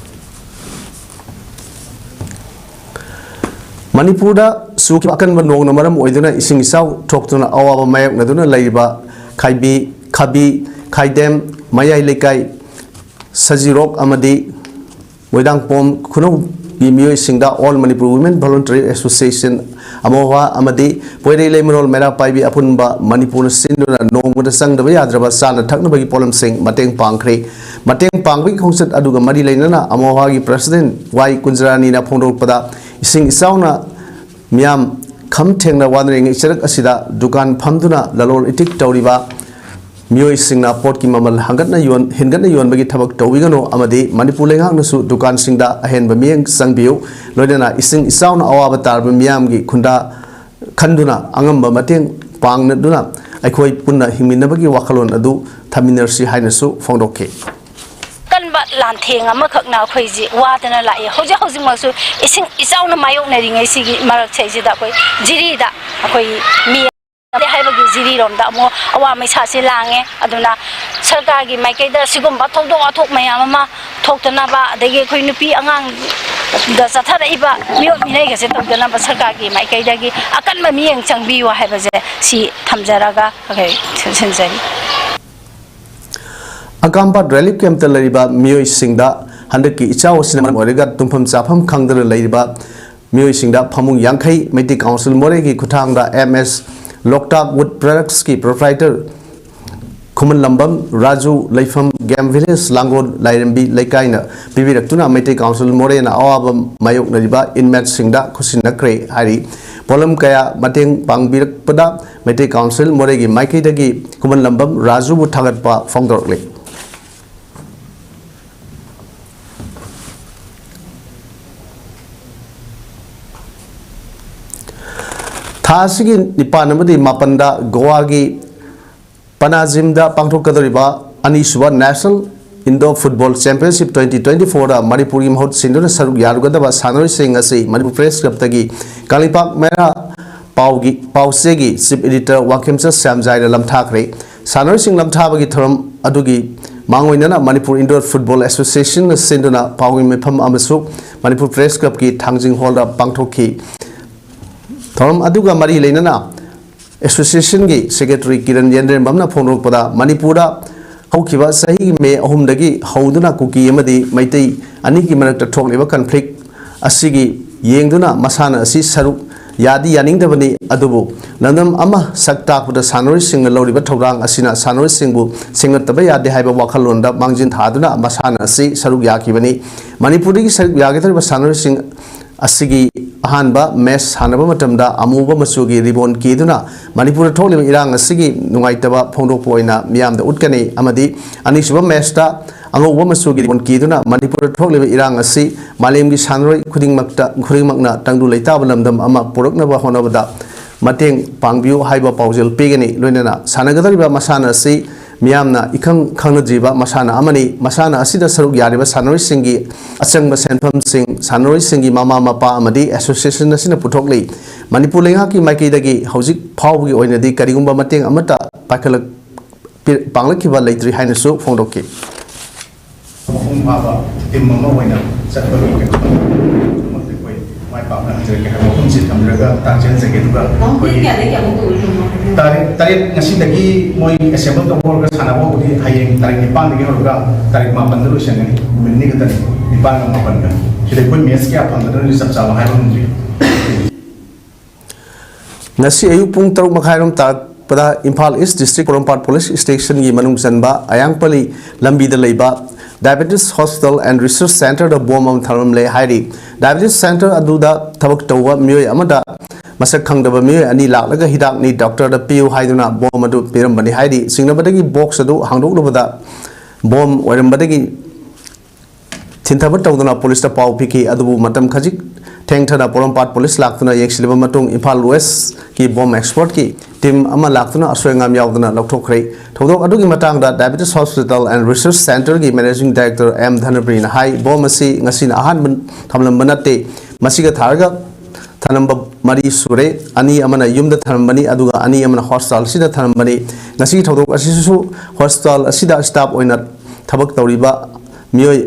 ꯃꯅꯤꯄꯨꯔꯗ ꯆꯨꯈꯤꯕ ꯑꯀꯟꯕ ꯅꯣꯡꯅ ꯃꯔꯝ ꯑꯣꯏꯗꯨꯅ ꯏꯁꯤꯡ ꯏꯆꯥꯎ ꯊꯣꯛꯇꯨꯅ ꯑꯋꯥꯕ ꯃꯥꯌꯣꯛꯅꯗꯨꯅ ꯂꯩꯔꯤꯕ ꯈꯥꯏꯕꯤ, ꯈꯥꯕꯤ, ꯈꯥꯏꯗꯦꯝ, ꯃꯌꯥꯏ ꯂꯩꯀꯥꯏ, ꯁꯖꯤꯔꯣꯛ ꯑꯃꯗꯤ ꯃꯣꯏꯔꯥꯡꯄꯣꯝ ꯈꯨꯅꯧꯒꯤ ꯃꯤꯑꯣꯏꯁꯤꯡꯗ All Manipur Women Voluntary Association, ꯑꯃꯣꯍꯥ, ꯑꯃꯗꯤ ꯄꯣꯏꯔꯩ ꯂꯩꯃꯔꯣꯜ ꯃꯩꯔꯥ ꯄꯥꯏꯕꯤ ꯑꯄꯨꯟꯕ ꯃꯅꯤꯄꯨꯔꯅ ꯁꯤꯟꯗꯨꯅ ꯅꯣꯡꯃꯗ ꯆꯪꯗꯕ ꯌꯥꯗ꯭ꯔꯕ ꯆꯥꯅ ꯊꯛꯅꯕꯒꯤ ꯄꯣꯠꯂꯝꯁꯤꯡ ꯃꯇꯦꯡ ꯄꯥꯡꯈ꯭ꯔꯦ꯫ ꯃꯇꯦꯡ ꯄꯥꯡꯕꯒꯤ ꯈꯣꯡꯆꯠ ꯑꯗꯨꯒ ꯃꯔꯤ ꯂꯩꯅꯅ ꯑꯃꯣꯍꯥꯒꯤ President ꯋꯥꯏ ꯀꯨꯟꯖꯔꯥꯅꯤꯅ ꯐꯣꯡꯗꯣꯔꯛꯄꯗ, ꯏꯁꯤꯡ ꯏꯆꯥꯎꯅ ꯃꯤꯌꯥꯝ ꯈꯝ ꯊꯦꯡꯅ ꯋꯥꯅꯔꯤꯉꯩ ꯆꯔꯛ ꯑꯁꯤꯗ ꯗꯨꯀꯥꯟ ꯐꯝꯗꯨꯅ ꯂꯂꯣꯟ ꯏꯇꯤꯛ ꯇꯧꯔꯤꯕ ꯃꯤꯑꯣꯏꯁꯤꯡꯅ ꯄꯣꯠꯀꯤ ꯃꯃꯜ ꯍꯪꯒꯠꯅ ꯌꯣꯟ-, ꯍꯦꯟꯒꯠꯅ ꯌꯣꯟꯕꯒꯤ ꯊꯕꯛ ꯇꯧꯕꯤꯒꯅꯨ ꯑꯃꯗꯤ ꯃꯅꯤꯄꯨꯔ ꯂꯩꯉꯥꯛꯅꯁꯨ ꯗꯨꯀꯥꯟꯁꯤꯡꯗ ꯑꯍꯦꯟꯕ ꯃꯤꯠꯌꯦꯡ ꯆꯪꯕꯤꯌꯨ, ꯂꯣꯏꯅꯅ ꯏꯁꯤꯡ ꯏꯆꯥꯎꯅ ꯑꯋꯥꯕ ꯇꯥꯔꯕ ꯃꯤꯌꯥꯝꯒꯤ ꯈꯨꯟꯗꯥ ꯈꯟꯗꯨꯅ ꯑꯉꯝꯕ ꯃꯇꯦꯡ ꯄꯥꯡꯅꯗꯨꯅ ꯑꯩꯈꯣꯏ ꯄꯨꯟꯅ ꯍꯤꯡꯃꯤꯟꯅꯕꯒꯤ ꯋꯥꯈꯜꯂꯣꯟ ꯑꯗꯨ ꯊꯝꯃꯤꯟꯅꯔꯁꯤ ꯍꯥꯏꯅꯁꯨ ꯐꯣꯡꯗꯣꯛꯈꯤ꯫ ꯀꯟꯕ ꯂꯥꯟꯊꯦꯡ ꯑꯃꯈꯛꯅ ꯑꯩꯈꯣꯏꯁꯤ ꯋꯥꯗꯅ ꯂꯥꯛꯏ꯫ ꯍꯧꯖꯤꯛ ꯍꯧꯖꯤꯛꯃꯛꯁꯨ ꯏꯁꯤꯡ ꯏꯆꯥꯎꯅ ꯃꯥꯌꯣꯛꯅꯔꯤꯉꯩ ꯁꯤꯒꯤ ꯃꯔꯛꯁꯤꯗꯩꯁꯤꯗ ꯑꯩꯈꯣꯏ ꯖꯤꯔꯤꯗ ꯑꯩꯈꯣꯏ ꯃꯤ ꯍꯥꯏꯕꯒꯤ ꯖꯤꯔꯤꯔꯣꯝꯗ ꯑꯃꯨꯛ ꯑꯋꯥ ꯃꯩꯁꯥꯁꯦ ꯂꯥꯡꯉꯦ꯫ ꯑꯗꯨꯅ ꯁꯔꯀꯥꯔꯒꯤ ꯃꯥꯏꯀꯩꯗ ꯁꯤꯒꯨꯝꯕ ꯊꯧꯗꯣꯛ ꯋꯥꯊꯣꯛ ꯃꯌꯥꯝ ꯑꯃ ꯊꯣꯛꯇꯅꯕ, ꯑꯗꯒꯤ ꯑꯩꯈꯣꯏ ꯅꯨꯄꯤ ꯑꯉꯥꯡꯗ ꯆꯠꯊꯔꯛꯏꯕ ꯃꯤꯑꯣꯠ ꯃꯤꯅꯩꯒꯁꯦ ꯇꯧꯗꯅꯕ ꯁꯔꯀꯥꯔꯒꯤ ꯃꯥꯏꯀꯩꯗꯒꯤ ꯑꯀꯟꯕ ꯃꯤꯠꯌꯦꯡ ꯆꯪꯕꯤꯌꯨ ꯍꯥꯏꯕꯁꯦ ꯁꯤ ꯊꯝꯖꯔꯒ ꯑꯩꯈꯣꯏ ꯁꯤꯟꯖꯔꯤ꯫ ꯑꯀꯥꯝꯄꯥꯠ ꯔꯤꯂꯤꯐ ꯀꯦꯝꯞꯇ ꯂꯩꯔꯤꯕ ꯃꯤꯑꯣꯏꯁꯤꯡꯗ ꯍꯟꯗꯛꯀꯤ ꯏꯆꯥꯎ ꯑꯁꯤꯅ ꯃꯔꯝ ꯑꯣꯏꯔꯒ ꯇꯨꯝꯐꯝ ꯆꯥꯐꯝ ꯈꯪꯗꯅ ꯂꯩꯔꯤꯕ ꯃꯤꯑꯣꯏꯁꯤꯡꯗ ꯐꯃꯨꯡ ꯌꯥꯡꯈꯩ ꯃꯩꯇꯩ ꯀꯥꯎꯟꯁꯤꯜ ꯃꯣꯔꯦꯒꯤ ꯈꯨꯠꯊꯥꯡꯗ M S Loktak would ꯄ꯭ꯔꯗꯛꯁꯀꯤ ꯄ꯭ꯔꯣꯄ꯭ꯔꯥꯏꯇꯔ ꯈꯨꯃꯟꯂꯝꯕꯝ Raju, ꯂꯩꯐꯝ ꯒꯦꯝ ꯚꯤꯂꯦꯖ, ꯂꯥꯡꯒꯣꯜ ꯂꯥꯏꯔꯦꯝꯕꯤ ꯂꯩꯀꯥꯏꯅ ꯄꯤꯕꯤꯔꯛꯇꯨꯅ ꯃꯩꯇꯩ ꯀꯥꯎꯟꯁꯤꯜ ꯃꯣꯔꯦꯅ ꯑꯋꯥꯕ ꯃꯥꯌꯣꯛꯅꯔꯤꯕ ꯏꯟꯃꯦꯠꯁꯤꯡꯗ ꯈꯨꯠꯁꯤꯟꯅꯈ꯭ꯔꯦ ꯍꯥꯏꯔꯤ꯫ ꯄꯣꯠꯂꯝ ꯀꯌꯥ ꯃꯇꯦꯡ ꯄꯥꯡꯕꯤꯔꯛꯄꯗ ꯃꯩꯇꯩ ꯀꯥꯎꯟꯁꯤꯜ ꯃꯣꯔꯦꯒꯤ ꯃꯥꯏꯀꯩꯗꯒꯤ ꯈꯨꯃꯟꯂꯝꯕꯝ ꯔꯥꯖꯨꯕꯨ ꯊꯥꯒꯠꯄ ꯐꯣꯡꯗꯣꯔꯛꯂꯤ꯫ ꯊꯥ ꯑꯁꯤꯒꯤ ꯅꯤꯄꯥꯟ ꯑꯃꯗꯤ ꯃꯥꯄꯟꯗ ꯒꯣꯋꯥꯒꯤ ꯄꯅꯥꯖꯤꯝꯗ ꯄꯥꯡꯊꯣꯛꯀꯗꯧꯔꯤꯕ ꯑꯅꯤꯁꯨꯕ National Indoor Football Championship twenty twenty-fourꯗ ꯃꯅꯤꯄꯨꯔꯒꯤ ꯃꯍꯨꯠ ꯁꯤꯟꯗꯨꯅ ꯁꯔꯨꯛ ꯌꯥꯔꯨꯒꯗꯕ ꯁꯥꯟꯅꯔꯣꯏꯁꯤꯡ ꯑꯁꯤ ꯃꯅꯤꯄꯨꯔ ꯄ꯭ꯔꯦꯁ ꯀ꯭ꯂꯕꯇꯒꯤ ꯀꯪꯂꯩꯄꯥꯛ ꯃꯩꯔꯥ ꯄꯥꯎꯒꯤ, ꯄꯥꯎꯆꯦꯒꯤ ꯆꯤꯐ ꯏꯗꯤꯇꯔ ꯋꯥꯡꯈꯦꯝꯆꯠ ꯁ꯭ꯌꯥꯝꯖꯥꯏꯅ ꯂꯝꯊꯥꯈ꯭ꯔꯦ꯫ ꯁꯥꯟꯅꯔꯣꯏꯁꯤꯡ ꯂꯝꯊꯥꯕꯒꯤ ꯊꯧꯔꯝ ꯑꯗꯨꯒꯤ ꯃꯥꯡꯑꯣꯏꯅꯅ ꯃꯅꯤꯄꯨꯔ ꯏꯟꯗꯣꯔ ꯐꯨꯠꯕꯣꯜ ꯑꯦꯁꯣꯁꯤꯌꯦꯁꯟꯅ ꯁꯤꯟꯗꯨꯅ ꯄꯥꯎꯒꯤ ꯃꯤꯐꯝ ꯑꯃꯁꯨ ꯃꯅꯤꯄꯨꯔ ꯄ꯭ꯔꯦꯁ ꯀ꯭ꯂꯕꯀꯤ ꯊꯥꯡꯖꯤꯡ ꯍꯣꯜꯗ ꯄꯥꯡꯊꯣꯛꯈꯤ꯫ ꯊꯧꯔꯝ ꯑꯗꯨꯒ ꯃꯔꯤ ꯂꯩꯅꯅ ꯑꯦꯁꯣꯁꯤꯌꯦꯁꯟꯒꯤ ꯁꯦꯀ꯭ꯔꯦꯇꯔꯤ ꯀꯤꯔꯟ ꯌꯦꯟꯗ꯭ꯔꯦꯝꯕꯝꯅ ꯐꯣꯡꯗꯣꯔꯛꯄꯗ, ꯃꯅꯤꯄꯨꯔꯗ ꯍꯧꯈꯤꯕ ꯆꯍꯤꯒꯤ ꯃꯦ ꯑꯍꯨꯝꯗꯒꯤ ꯍꯧꯗꯨꯅ ꯀꯨꯀꯤ ꯑꯃꯗꯤ ꯃꯩꯇꯩ ꯑꯅꯤꯒꯤ ꯃꯔꯛꯇ ꯊꯣꯛꯂꯤꯕ ꯀꯟꯐ꯭ꯂꯤꯛ ꯑꯁꯤꯒꯤ ꯌꯦꯡꯗꯨꯅ ꯃꯁꯥꯟꯅ ꯑꯁꯤ ꯁꯔꯨꯛ ꯌꯥꯗꯤ ꯌꯥꯅꯤꯡꯗꯕꯅꯤ, ꯑꯗꯨꯕꯨ ꯂꯝꯗꯝ ꯑꯃ ꯁꯛ ꯇꯥꯛꯄꯗ ꯁꯥꯟꯅꯔꯣꯏꯁꯤꯡꯅ ꯂꯧꯔꯤꯕ ꯊꯧꯗꯥꯡ ꯑꯁꯤꯅ ꯁꯥꯟꯅꯔꯣꯏꯁꯤꯡꯕꯨ ꯁꯦꯝꯒꯠꯇꯕ ꯌꯥꯗꯦ ꯍꯥꯏꯕ ꯋꯥꯈꯜꯂꯣꯟꯗ ꯃꯥꯡꯖꯤꯟ ꯊꯥꯗꯨꯅ ꯃꯁꯥꯟꯅ ꯑꯁꯤ ꯁꯔꯨꯛ ꯌꯥꯈꯤꯕꯅꯤ꯫ ꯃꯅꯤꯄꯨꯔꯗꯒꯤ ꯁꯔꯨꯛ ꯌꯥꯒꯗꯧꯔꯤꯕ ꯁꯥꯟꯅꯔꯣꯏꯁꯤꯡ ꯑꯁꯤꯒꯤ ꯑꯍꯥꯟꯕ ꯃꯦꯆ ꯁꯥꯟꯅꯕ ꯃꯇꯝꯗ ꯑꯃꯨꯕ ꯃꯆꯨꯒꯤ ꯔꯤꯕꯣꯟ ꯀꯤꯗꯨꯅ ꯃꯅꯤꯄꯨꯔꯗ ꯊꯣꯛꯂꯤꯕ ꯏꯔꯥꯡ ꯑꯁꯤꯒꯤ ꯅꯨꯡꯉꯥꯏꯇꯕ ꯐꯣꯡꯗꯣꯛꯄ ꯑꯣꯏꯅ ꯃꯤꯌꯥꯝꯗ ꯎꯠꯀꯅꯤ ꯑꯃꯗꯤ ꯑꯅꯤꯁꯨꯕ ꯃꯦꯆꯇ ꯑꯉꯧꯕ ꯃꯆꯨꯒꯤ ꯔꯤꯕꯣꯟ ꯀꯤꯗꯨꯅ ꯃꯅꯤꯄꯨꯔꯗ ꯊꯣꯛꯂꯤꯕ ꯏꯔꯥꯡ ꯑꯁꯤ ꯃꯥꯂꯦꯝꯒꯤ ꯁꯥꯟꯅꯔꯣꯏ ꯈꯨꯗꯤꯡꯃꯛꯇ, ꯈꯨꯗꯤꯡꯃꯛꯅ ꯇꯪꯗꯨ ꯂꯩꯇꯥꯕ ꯂꯝꯗꯝ ꯑꯃ ꯄꯨꯔꯛꯅꯕ ꯍꯣꯠꯅꯕꯗ ꯃꯇꯦꯡ ꯄꯥꯡꯕꯤꯌꯨ ꯍꯥꯏꯕ ꯄꯥꯎꯖꯦꯜ ꯄꯤꯒꯅꯤ꯫ ꯂꯣꯏꯅꯅ ꯁꯥꯟꯅꯒꯗꯧꯔꯤꯕ ꯃꯁꯥꯟꯅ ꯑꯁꯤ ꯃꯤꯌꯥꯝꯅ ꯏꯈꯪ ꯈꯪꯅꯗ꯭ꯔꯤꯕ ꯃꯁꯥꯟꯅ ꯑꯃꯅꯤ꯫ ꯃꯁꯥꯟꯅ ꯑꯁꯤꯗ ꯁꯔꯨꯛ ꯌꯥꯔꯤꯕ ꯁꯥꯟꯅꯔꯣꯏꯁꯤꯡꯒꯤ ꯑꯆꯪꯕ ꯁꯦꯟꯐꯝꯁꯤꯡ ꯁꯥꯟꯅꯔꯣꯏꯁꯤꯡꯒꯤ ꯃꯃꯥ ꯃꯄꯥ ꯑꯃꯗꯤ ꯑꯦꯁꯣꯁꯤꯌꯦꯁꯟ ꯑꯁꯤꯅ ꯄꯨꯊꯣꯛꯂꯤ꯫ ꯃꯅꯤꯄꯨꯔ ꯂꯩꯉꯥꯛꯀꯤ ꯃꯥꯏꯀꯩꯗꯒꯤ ꯍꯧꯖꯤꯛ ꯐꯥꯎꯕꯒꯤ ꯑꯣꯏꯅꯗꯤ ꯀꯔꯤꯒꯨꯝꯕ ꯃꯇꯦꯡ ꯑꯃꯠꯇ ꯄꯥꯏꯈꯠꯂꯛ-, ꯄꯤ-, ꯄꯥꯡꯂꯛꯈꯤꯕ ꯂꯩꯇ꯭ꯔꯤ ꯍꯥꯏꯅꯁꯨ ꯐꯣꯡꯗꯣꯛꯈꯤ꯫ ꯃꯄꯨꯡ ꯐꯥꯕ ꯇꯤꯝ ꯑꯃ ꯑꯣꯏꯅ ꯆꯠꯄꯒꯤ ꯀꯩꯅꯣ ꯇꯧꯕꯒꯤꯗꯃꯛꯇ ꯑꯩꯈꯣꯏ ꯃꯥꯏ ꯄꯥꯛꯅ ꯍꯟꯖꯔꯛꯀꯦ ꯍꯥꯏꯕ ꯋꯥꯐꯝꯁꯤ ꯊꯝꯖꯔꯒ ꯃꯇꯥꯡ ꯆꯦꯟꯖꯒꯦ꯫ ꯑꯗꯨꯒ ꯄꯨꯡ ꯑꯩꯈꯣꯏꯒꯤ ꯀꯌꯥꯗꯒꯤ ꯀꯌꯥꯃꯨꯛ ꯇꯧꯗꯣꯏꯅꯣ? ꯇꯥꯔꯤꯛ ꯇꯔꯦꯠ ꯉꯁꯤꯗꯒꯤ ꯃꯣꯏ ꯑꯦꯁꯦꯝꯕꯜ ꯇꯧꯕ ꯍꯧꯔꯒ ꯁꯥꯟꯅꯕ ꯍꯧꯕꯗꯤ ꯍꯌꯦꯡ ꯇꯥꯔꯤꯛ ꯅꯤꯄꯥꯟꯗꯒꯤ ꯍꯧꯔꯒ ꯇꯥꯔꯤꯛ ꯃꯥꯄꯟꯗ ꯂꯣꯏꯁꯟꯒꯅꯤ꯫ ꯅꯨꯃꯤꯠ ꯑꯅꯤ ꯈꯛꯇꯅꯤ, ꯅꯤꯄꯥꯟꯒ ꯃꯥꯄꯟꯒ꯫ ꯁꯤꯗ ꯑꯩꯈꯣꯏ ꯃꯦꯠꯁ ꯀꯌꯥ ꯐꯪꯒꯗꯕꯅꯣꯗꯤ ꯆꯞ ꯆꯥꯕ ꯍꯥꯏꯕ ꯉꯝꯗ꯭ꯔꯤ꯫ ꯉꯁꯤ ꯑꯌꯨꯛ ꯄꯨꯡ ꯇꯔꯨꯛ ꯃꯈꯥꯏꯔꯣꯝ ꯇꯥꯔꯛꯄꯗ Imphal east district Porompat police ꯁ꯭ꯇꯦꯁꯟꯒꯤ ꯃꯅꯨꯡ ꯆꯟꯕ ꯑꯌꯥꯡꯄꯜꯂꯤ ꯂꯝꯕꯤꯗ ꯂꯩꯕ Diabetes Hospital and Research Centerꯗ ꯕꯣꯝ ꯑꯃ ꯊꯝꯂꯝꯂꯦ ꯍꯥꯏꯔꯤ꯫ Diabetes Center ꯑꯗꯨꯗ ꯊꯕꯛ ꯇꯧꯕ ꯃꯤꯑꯣꯏ ꯑꯃꯗ ꯃꯁꯛ ꯈꯪꯗꯕ ꯃꯤꯑꯣꯏ ꯑꯅꯤ ꯂꯥꯛꯂꯒ ꯍꯤꯗꯥꯛꯅꯤ, ꯗꯣꯛꯇꯔꯗ ꯄꯤꯌꯨ ꯍꯥꯏꯗꯨꯅ ꯕꯣꯝ ꯑꯗꯨ ꯄꯤꯔꯝꯕꯅꯤ ꯍꯥꯏꯔꯤ꯫ ꯆꯤꯡꯅꯕꯗꯒꯤ ꯕꯣꯛꯁ ꯑꯗꯨ ꯍꯥꯡꯗꯣꯛꯂꯨꯕꯗ ꯕꯣꯝ ꯑꯣꯏꯔꯝꯕꯗꯒꯤ ꯊꯤꯟꯊꯕ ꯇꯧꯗꯨꯅ ꯄꯨꯂꯤꯁꯇ ꯄꯥꯎ ꯄꯤꯈꯤ꯫ ꯑꯗꯨꯕꯨ ꯃꯇꯝ ꯈꯖꯤꯛ ꯊꯦꯡꯊꯅ ꯄꯣꯔꯣꯝꯄꯥꯠ ꯄꯨꯂꯤꯁ ꯂꯥꯛꯇꯨꯅ ꯌꯦꯡꯁꯤꯜꯂꯕ ꯃꯇꯨꯡ ꯏꯝꯐꯥꯜ ꯋꯦꯁꯀꯤ ꯕꯣꯝ ꯑꯦꯛꯁꯄꯔꯠꯀꯤ ꯇꯤꯝ ꯑꯃ ꯂꯥꯛꯇꯨꯅ ꯑꯁꯣꯏ ꯑꯉꯥꯝ ꯌꯥꯎꯗꯅ ꯂꯧꯊꯣꯛꯈ꯭ꯔꯦ꯫ ꯊꯧꯗꯣꯛ ꯑꯗꯨꯒꯤ ꯃꯇꯥꯡꯗ Diabetes Hospital and Research Centerꯒꯤ Managing Director ꯑꯦꯝ ꯙꯅꯄ꯭ꯔꯤꯅ ꯍꯥꯏ, ꯕꯣꯝ ꯑꯁꯤ ꯉꯁꯤꯅ ꯑꯍꯥꯟꯕ ꯊꯝꯂꯝꯕ ꯅꯠꯇꯦ꯫ ꯃꯁꯤꯒ ꯊꯥꯔꯒ ꯊꯅꯝꯕ ꯃꯔꯤ ꯁꯨꯔꯦ꯫ ꯑꯅꯤ ꯑꯃꯅ ꯌꯨꯝꯗ ꯊꯅꯝꯕꯅꯤ, ꯑꯗꯨꯒ ꯑꯅꯤ ꯑꯃꯅ ꯍꯣꯁꯄꯤꯇꯥꯜ ꯑꯁꯤꯗ ꯊꯅꯝꯕꯅꯤ꯫ ꯉꯁꯤꯒꯤ ꯊꯧꯗꯣꯛ ꯑꯁꯤꯁꯨ ꯍꯣꯁꯄꯤꯇꯥꯜ ꯑꯁꯤꯗ ꯁ꯭ꯇꯥꯐ ꯑꯣꯏꯅ ꯊꯕꯛ ꯇꯧꯔꯤꯕ ꯃꯤꯑꯣꯏ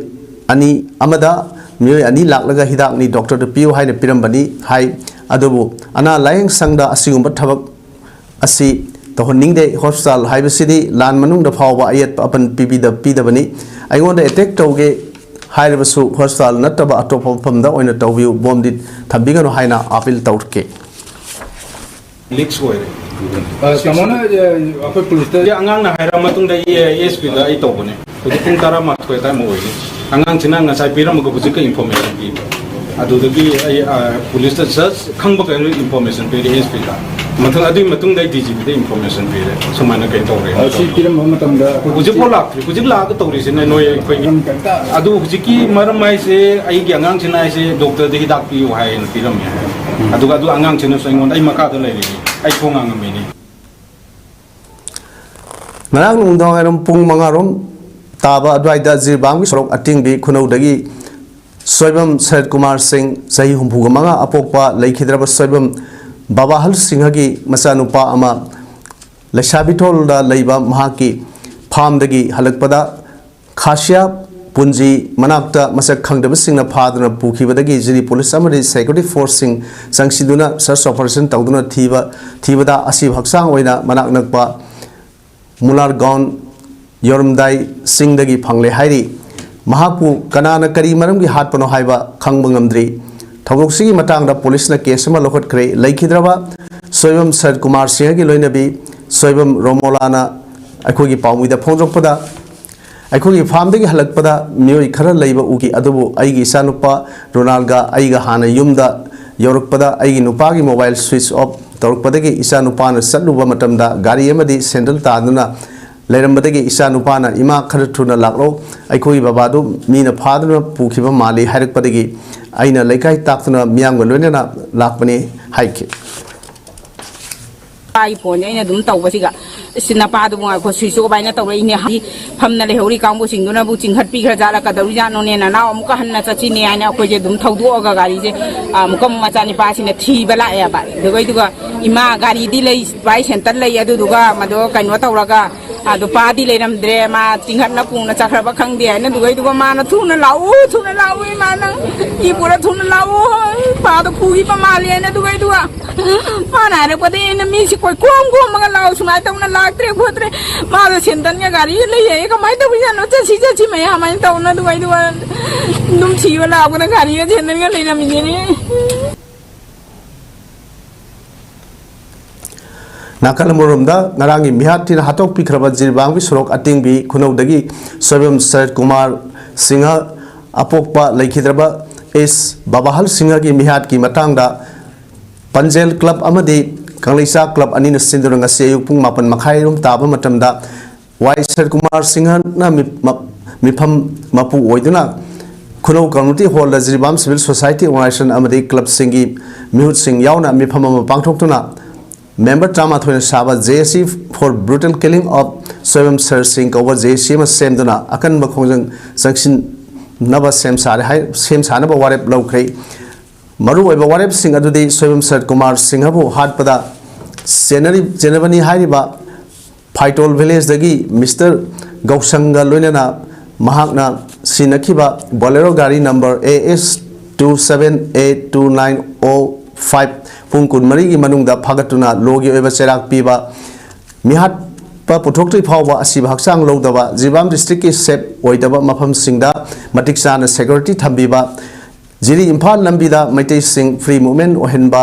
ꯑꯅꯤ ꯑꯃꯗ ꯃꯤꯑꯣꯏ ꯑꯅꯤ ꯂꯥꯛꯂꯒ ꯍꯤꯗꯥꯛꯅꯤ, ꯗꯣꯛꯇꯔꯗ ꯄꯤꯌꯨ ꯍꯥꯏꯅ ꯄꯤꯔꯝꯕꯅꯤ ꯍꯥꯏ꯫ ꯑꯗꯨꯕꯨ ꯑꯅꯥ ꯂꯥꯌꯦꯡ ꯁꯪꯗ ꯑꯁꯤꯒꯨꯝꯕ ꯊꯕꯛ ꯑꯁꯤ ꯇꯧꯍꯟꯅꯤꯡꯗꯦ꯫ ꯍꯣꯁꯄꯤꯇꯥꯜ ꯍꯥꯏꯕꯁꯤꯗꯤ ꯂꯥꯟ ꯃꯅꯨꯡꯗ ꯐꯥꯎꯕ ꯑꯌꯦꯠꯄ ꯑꯄꯟ ꯄꯤꯕꯤꯗ-, ꯄꯤꯗꯕꯅꯤ꯫ ꯑꯩꯉꯣꯟꯗ ꯑꯦꯇꯦꯛ ꯇꯧꯒꯦ ꯍꯥꯏꯔꯕꯁꯨ ꯍꯣꯁꯄꯤꯇꯥꯜ ꯅꯠꯇꯕ ꯑꯇꯣꯞꯄ ꯃꯐꯝꯗ ꯑꯣꯏꯅ ꯇꯧꯕꯤꯌꯨ, ꯕꯣꯝꯗꯤ ꯊꯝꯕꯤꯒꯅꯨ ꯍꯥꯏꯅ ꯑꯥꯄꯤꯜ ꯇꯧꯔꯛꯀꯦ꯫ ꯂꯤꯛꯁ ꯑꯣꯏꯔꯦ꯫ ꯑ, ꯇꯥꯃꯣꯅ, ꯑ, ꯑꯩꯈꯣꯏ ꯄꯨꯂꯤꯁꯇ ꯑꯉꯥꯡꯅ ꯍꯥꯏꯔꯛꯑ ꯃꯇꯨꯡꯗ ꯑꯩ ꯑꯦꯁ ꯄꯤꯗ ꯑꯩ ꯇꯧꯕꯅꯦ꯫ ꯍꯧꯖꯤꯛ ꯄꯨꯡ ꯇꯔꯥꯃꯥꯊꯣꯏ ꯑꯗꯥꯏꯃꯨꯛ ꯑꯣꯏꯅꯤ꯫ ꯑꯉꯥꯡꯁꯤꯅ ꯉꯁꯥꯏ ꯄꯤꯔꯝꯃꯒ ꯍꯧꯖꯤꯛꯀ ꯏꯟꯐꯣꯔꯃꯦꯁꯟ ꯄꯤꯕ꯫ ꯑꯗꯨꯗꯒꯤ ꯑꯩ, ꯑ, ꯄꯨꯂꯤꯁꯇ ꯖꯁ ꯈꯪꯕ ꯀꯩꯅꯣ ꯏꯟꯐꯣꯔꯃꯦꯁꯟ ꯄꯤꯔꯦ ꯑꯦꯁ ꯄꯤꯗ꯫ ꯃꯊꯪ ꯑꯗꯨꯒꯤ ꯃꯇꯨꯡꯗ ꯑꯩ ꯗꯤ ꯖꯤ ꯄꯤꯗ ꯏꯟꯐꯣꯔꯃꯦꯁꯟ ꯄꯤꯔꯦ, ꯁꯨꯃꯥꯏꯅ ꯀꯩꯅꯣ ꯇꯧꯔꯦ꯫ ꯑ, ꯁꯤ ꯄꯤꯔꯝꯕ ꯃꯇꯝꯗ ꯑꯩꯈꯣꯏ ꯍꯧꯖꯤꯛꯐꯥꯎ ꯂꯥꯛꯇ꯭ꯔꯤ꯫ ꯍꯧꯖꯤꯛ ꯂꯥꯛꯑꯒ ꯇꯧꯔꯤꯁꯤꯅ ꯅꯣꯏ ꯑꯩꯈꯣꯏꯒꯤ꯫ ꯃꯔꯝ ꯀꯩꯝꯇ ꯑꯗꯨ ꯍꯧꯖꯤꯛꯀꯤ ꯃꯔꯝ ꯍꯥꯏꯁꯦ, ꯑꯩꯒꯤ ꯑꯉꯥꯡꯁꯤꯅ ꯍꯥꯏꯁꯦ ꯗꯣꯛꯇꯔꯗ ꯍꯤꯗꯥꯛ ꯄꯤꯌꯨ ꯍꯥꯏꯅ ꯄꯤꯔꯝꯃꯦ ꯍꯥꯏ꯫ ꯑꯗꯨꯒ ꯑꯗꯨ ꯑꯉꯥꯡꯁꯤꯅꯁꯨ ꯑꯩꯉꯣꯟꯗ, "ꯑꯩ ꯃꯈꯥꯗ ꯂꯩꯔꯤꯅꯤ, ꯑꯩ ꯈꯣꯡ ꯍꯥꯡꯉꯝꯃꯤꯅꯤ"꯫ ꯉꯔꯥꯡ ꯅꯨꯡꯗꯥꯡꯋꯥꯏꯔꯝ ꯄꯨꯡ ꯃꯉꯥ ꯔꯣꯝ ꯇꯥꯕ ꯑꯗꯨꯋꯥꯏꯗ ꯖꯤꯔꯤꯕꯥꯝꯒꯤ ꯁꯣꯔꯣꯛ ꯑꯇꯤꯡꯕꯤ ꯈꯨꯅꯧꯗꯒꯤ ꯁꯣꯏꯕꯝ ꯁꯔꯠ ꯀꯨꯃꯥꯔ ꯁꯤꯡ, ꯆꯍꯤ ꯍꯨꯝꯐꯨꯒ ꯃꯉꯥ, ꯑꯄꯣꯛꯄ ꯂꯩꯈꯤꯗ꯭ꯔꯕ ꯁꯣꯏꯕꯝ ꯕꯕꯥꯍꯜ ꯁꯤꯡꯍꯒꯤ ꯃꯆꯥꯅꯨꯄꯥ ꯑꯃ ꯂꯩꯁꯥꯕꯤꯊꯣꯜꯗ ꯂꯩꯕ ꯃꯍꯥꯛꯀꯤ ꯐꯥꯝꯗꯒꯤ ꯍꯜꯂꯛꯄꯗ ꯈꯥꯁꯤꯌꯥ ꯄꯨꯟꯖꯤ ꯃꯅꯥꯛꯇ ꯃꯁꯛ ꯈꯪꯗꯕꯁꯤꯡꯅ ꯐꯥꯗꯨꯅ ꯄꯨꯈꯤꯕꯗꯒꯤ ꯖꯤꯔꯤ ꯄꯨꯂꯤꯁ ꯑꯃꯗꯤ ꯁꯦꯀ꯭ꯌꯨꯔꯤꯇꯤ ꯐꯣꯔꯁꯁꯤꯡ ꯆꯪꯁꯤꯟꯗꯨꯅ ꯁꯔꯆ ꯑꯣꯄꯔꯦꯁꯟ ꯇꯧꯗꯨꯅ ꯊꯤꯕ, ꯊꯤꯕꯗ ꯑꯁꯤꯕ ꯍꯛꯆꯥꯡ ꯑꯣꯏꯅ ꯃꯅꯥꯛ ꯅꯛꯄ ꯃꯨꯂꯥꯔꯒꯥꯎꯟ ꯌꯧꯔꯝꯗꯥꯏ ꯆꯤꯡꯗꯒꯤ ꯐꯪꯂꯦ ꯍꯥꯏꯔꯤ꯫ ꯃꯍꯥꯛꯄꯨ ꯀꯅꯥꯅ ꯀꯔꯤ ꯃꯔꯝꯒꯤ ꯍꯥꯠꯄꯅꯣ ꯍꯥꯏꯕ ꯈꯪꯕ ꯉꯝꯗ꯭ꯔꯤ꯫ ꯊꯧꯗꯣꯛꯁꯤꯒꯤ ꯃꯇꯥꯡꯗ ꯄꯨꯂꯤꯁꯅ ꯀꯦꯁ ꯑꯃ ꯂꯧꯈꯠꯈ꯭ꯔꯦ꯫ ꯂꯩꯈꯤꯗ꯭ꯔꯕ ꯁꯣꯏꯕꯝ ꯁꯔꯠ ꯀꯨꯃꯥꯔ ꯁꯤꯡꯍꯒꯤ ꯂꯣꯏꯅꯕꯤ ꯁꯣꯏꯕꯝ ꯔꯣꯃꯣꯂꯥꯅ ꯑꯩꯈꯣꯏꯒꯤ ꯄꯥꯎꯃꯤꯗ ꯐꯣꯡꯗꯣꯛꯄꯗ, ꯑꯩꯈꯣꯏꯒꯤ ꯐꯥꯝꯗꯒꯤ ꯍꯜꯂꯛꯄꯗ ꯃꯤꯑꯣꯏ ꯈꯔ ꯂꯩꯕ ꯎꯈꯤ, ꯑꯗꯨꯕꯨ ꯑꯩꯒꯤ ꯏꯆꯥꯅꯨꯄꯥ ꯔꯣꯅꯥꯜꯒ ꯑꯩꯒ ꯍꯥꯟꯅ ꯌꯨꯝꯗ ꯌꯧꯔꯛꯄꯗ ꯑꯩꯒꯤ ꯅꯨꯄꯥꯒꯤ ꯃꯣꯕꯥꯏꯜ ꯁ꯭ꯋꯤꯆ ꯑꯣꯐ ꯇꯧꯔꯛꯄꯗꯒꯤ ꯏꯆꯥꯅꯨꯄꯥꯅ ꯆꯠꯂꯨꯕ ꯃꯇꯝꯗ ꯒꯥꯔꯤ ꯑꯃꯗꯤ ꯁꯦꯟꯗꯜ ꯇꯥꯗꯨꯅ ꯂꯩꯔꯝꯕꯗꯒꯤ ꯏꯆꯥꯅꯨꯄꯥꯅ, "ꯏꯃꯥ, ꯈꯔ ꯊꯨꯅ ꯂꯥꯛꯂꯣ, ꯑꯩꯈꯣꯏꯒꯤ ꯕꯕꯥꯗꯨ ꯃꯤꯅ ꯐꯥꯗꯨꯅ ꯄꯨꯈꯤꯕ ꯃꯥꯜꯂꯤ" ꯍꯥꯏꯔꯛꯄꯗꯒꯤ ꯑꯩꯅ ꯂꯩꯀꯥꯏ ꯇꯥꯛꯇꯨꯅ ꯃꯤꯌꯥꯝꯒ ꯂꯣꯏꯅꯅ ꯂꯥꯛꯄꯅꯤ ꯍꯥꯏꯈꯤ꯫ ꯅꯨꯄꯥꯒꯤ ꯐꯣꯟꯁꯦ ꯑꯩꯅ ꯑꯗꯨꯝ ꯇꯧꯕꯁꯤꯒ, "ꯏꯁ, ꯅꯄꯥꯗꯨꯕꯨ ꯉꯥꯏꯈꯣ, ꯁ꯭ꯋꯤꯆ ꯑꯣꯐ ꯍꯥꯏꯅ ꯇꯧꯔꯛꯏꯅꯦ, ꯍꯥꯏꯗꯤ ꯐꯝꯅ ꯂꯩꯍꯧꯔꯤ ꯀꯥꯡꯕꯨꯁꯤꯡꯗꯨꯅꯕꯨ ꯆꯤꯡꯈꯠꯄꯤꯈ꯭ꯔ ꯖꯥꯠꯂꯥ, ꯀꯩꯗꯧꯔꯤꯖꯥꯠꯅꯣꯅꯦ, ꯅꯅꯥꯎ ꯑꯃꯨꯛꯀ ꯍꯟꯅ ꯆꯠꯁꯤꯅꯦ" ꯍꯥꯏꯅ ꯑꯩꯈꯣꯏꯁꯦ ꯑꯗꯨꯝ ꯊꯧꯗꯣꯛꯑꯒ ꯒꯥꯔꯤꯁꯦ, ꯑꯃꯨꯛꯀ ꯃꯆꯥꯅꯤꯄꯥꯁꯤꯅ ꯊꯤꯕ ꯂꯥꯛꯑꯦꯕ꯫ ꯑꯗꯨꯒ, ꯑꯗꯨꯒ ꯏꯃꯥ ꯒꯥꯔꯤꯗꯤ ꯂꯩ, ꯚꯥꯏ, ꯁꯦꯟꯇꯔ ꯂꯩ, ꯑꯗꯨꯗꯨꯒ ꯃꯗꯣ ꯀꯩꯅꯣ ꯇꯧꯔꯒ, ꯑꯗꯣ ꯄꯥꯗꯤ ꯂꯩꯔꯝꯗ꯭ꯔꯦ, ꯃꯥ ꯆꯤꯡꯈꯠꯅ ꯄꯨꯅ ꯆꯠꯈ꯭ꯔꯕ ꯈꯪꯗꯦ ꯍꯥꯏꯅ꯫ ꯑꯗꯨꯒ, ꯑꯗꯨꯒ ꯃꯥꯅ, "ꯊꯨꯅ ꯂꯥꯛꯎ, ꯊꯨꯅ ꯂꯥꯛꯎ, ꯏꯃꯥ, ꯅꯪ ꯏ ꯄꯨꯔ ꯊꯨꯅ ꯂꯥꯛꯎ, ꯄꯥꯗꯣ ꯄꯨꯈꯤꯕ ꯃꯥꯜꯂꯦ" ꯍꯥꯏꯅ꯫ ꯑꯗꯨꯒ, ꯑꯗꯨꯒ ꯃꯥꯅ ꯍꯥꯏꯔꯛꯄꯗꯒꯤ ꯑꯩꯅ ꯃꯤꯁꯤ ꯀꯣꯏ ꯀꯣꯝ ꯀꯣꯝꯃꯒ ꯂꯥꯛꯑꯣ, ꯁꯨꯃꯥꯏꯅ ꯇꯧꯅ ꯂꯥꯛꯇ꯭ꯔꯦ ꯈꯣꯠꯇ꯭ꯔꯦ, ꯃꯥꯗꯣ ꯁꯦꯟꯗꯟꯒ ꯒꯥꯔꯤꯒ ꯂꯩ ꯍꯥꯏꯌꯦ, ꯀꯃꯥꯏꯅ ꯇꯧꯔꯤꯖꯥꯠꯅꯣ, ꯆꯠꯁꯤ ꯆꯠꯁꯤ ꯃꯌꯥꯝ ꯍꯥꯏꯅ ꯇꯧꯅ꯫ ꯑꯗꯨꯒ, ꯑꯗꯨꯒ ꯑꯗꯨꯝ ꯊꯤꯕ ꯂꯥꯛꯄꯗ ꯒꯥꯔꯤꯒ ꯁꯦꯟꯗꯟꯒ ꯂꯩꯔꯝꯃꯤꯁꯤꯅꯦ꯫ ꯅꯥꯀꯜ ꯑꯃꯔꯣꯝꯗ, ꯉꯔꯥꯡꯒꯤ ꯃꯤꯍꯥꯠ ꯊꯤꯅ ꯍꯥꯠꯇꯣꯛꯄꯤꯈ꯭ꯔꯕ ꯖꯤꯔꯤꯕꯥꯝꯒꯤ ꯁꯣꯔꯣꯛ ꯑꯇꯦꯡꯕꯤ ꯈꯨꯅꯧꯗꯒꯤ ꯁꯣꯏꯕꯝ ꯁꯔꯠ ꯀꯨꯃꯥꯔ ꯁꯤꯡꯍ ꯑꯄꯣꯛꯄ ꯂꯩꯈꯤꯗ꯭ꯔꯕ ꯑꯦꯁ ꯕꯕꯥꯍꯜ ꯁꯤꯡꯍꯒꯤ ꯃꯤꯍꯥꯠꯀꯤ ꯃꯇꯥꯡꯗ ꯄꯟꯖꯦꯜ ꯀ꯭ꯂꯕ ꯑꯃꯗꯤ ꯀꯪꯂꯩꯆꯥ ꯀ꯭ꯂꯕ ꯑꯅꯤꯅ ꯁꯤꯟꯗꯨꯅ ꯉꯁꯤ ꯑꯌꯨꯛ ꯄꯨꯡ ꯃꯥꯄꯟ ꯃꯈꯥꯏꯔꯣꯝ ꯇꯥꯕ ꯃꯇꯝꯗ ꯋꯥꯏ ꯁꯔꯠ ꯀꯨꯃꯥꯔ ꯁꯤꯡꯍꯅ ꯃꯤ-, ꯃ-, ꯃꯤꯐꯝ ꯃꯄꯨ ꯑꯣꯏꯗꯨꯅ ꯈꯨꯅꯧ ꯀꯝꯃ꯭ꯌꯨꯅꯤꯇꯤ ꯍꯣꯜꯗ ꯖꯤꯔꯤꯕꯥꯝ ꯁꯤꯚꯤꯜ ꯁꯣꯁꯥꯏꯇꯤ ꯑꯣꯔꯒꯅꯥꯏꯖꯦꯁꯟ ꯑꯃꯗꯤ ꯀ꯭ꯂꯕꯁꯤꯡꯒꯤ ꯃꯤꯍꯨꯠꯁꯤꯡ ꯌꯥꯎꯅ ꯃꯤꯐꯝ ꯑꯃ ꯄꯥꯡꯊꯣꯛꯇꯨꯅ ꯃꯦꯝꯕꯔ ꯇꯔꯥꯃꯥꯊꯣꯏꯅ ꯁꯥꯕ "J S C for Brutal Killing of Soibam sir ꯁꯤꯡ" ꯀꯧꯕ ꯖꯦ ꯑꯦꯁ ꯁꯤ ꯑꯃ ꯁꯦꯝꯗꯨꯅ ꯑꯀꯟꯕ ꯈꯣꯡꯖꯪ ꯆꯪꯁꯤꯟꯅꯕ ꯁꯦꯝ ꯁꯥꯔꯦ ꯍꯥꯏ-, ꯁꯦꯝ ꯁꯥꯅꯕ ꯋꯥꯔꯦꯞ ꯂꯧꯈ꯭ꯔꯦ꯫ ꯃꯔꯨꯑꯣꯏꯕ ꯋꯥꯔꯦꯞꯁꯤꯡ ꯑꯗꯨꯗꯤ ꯁꯣꯏꯕꯝ ꯁꯔꯠ ꯀꯨꯃꯥꯔ ꯁꯤꯡꯍꯕꯨ ꯍꯥꯠꯄꯗ ꯆꯦꯟꯅꯔꯤ-, ꯆꯦꯟꯅꯕꯅꯤ ꯍꯥꯏꯔꯤꯕ ꯐꯥꯏꯇꯣꯜ ꯚꯤꯂꯦꯖꯇꯒꯤ ꯃꯤꯁꯇꯔ ꯒꯧꯁꯪꯒ ꯂꯣꯏꯅꯅ ꯃꯍꯥꯛꯅ ꯁꯤꯟꯅꯈꯤꯕ ꯕꯣꯂꯦꯔꯣ ꯒꯥꯔꯤ number A S two seven eight two nine oh five ꯄꯨꯡ ꯀꯨꯟꯃꯔꯤꯒꯤ ꯃꯅꯨꯡꯗ ꯐꯥꯒꯠꯇꯨꯅ ꯂꯣꯒꯤ ꯑꯣꯏꯕ ꯆꯩꯔꯥꯛ ꯄꯤꯕ, ꯃꯤꯍꯥꯠꯄ ꯄꯨꯊꯣꯛꯇ꯭ꯔꯤ ꯐꯥꯎꯕ ꯑꯁꯤꯕ ꯍꯛꯆꯥꯡ ꯂꯧꯗꯕ, ꯖꯤꯔꯤꯕꯥꯝ ꯗꯤꯁꯇ꯭ꯔꯤꯛꯀꯤ ꯁꯦꯞ ꯑꯣꯏꯗꯕ ꯃꯐꯝꯁꯤꯡꯗ ꯃꯇꯤꯛ ꯆꯥꯅ ꯁꯦꯀ꯭ꯌꯨꯔꯤꯇꯤ ꯊꯝꯕꯤꯕ, ꯖꯤꯔꯤ ꯏꯝꯐꯥꯜ ꯂꯝꯕꯤꯗ ꯃꯩꯇꯩꯁꯤꯡ ꯐ꯭ꯔꯤ ꯃꯨꯚꯃꯦꯟ ꯑꯣꯏꯍꯟꯕ,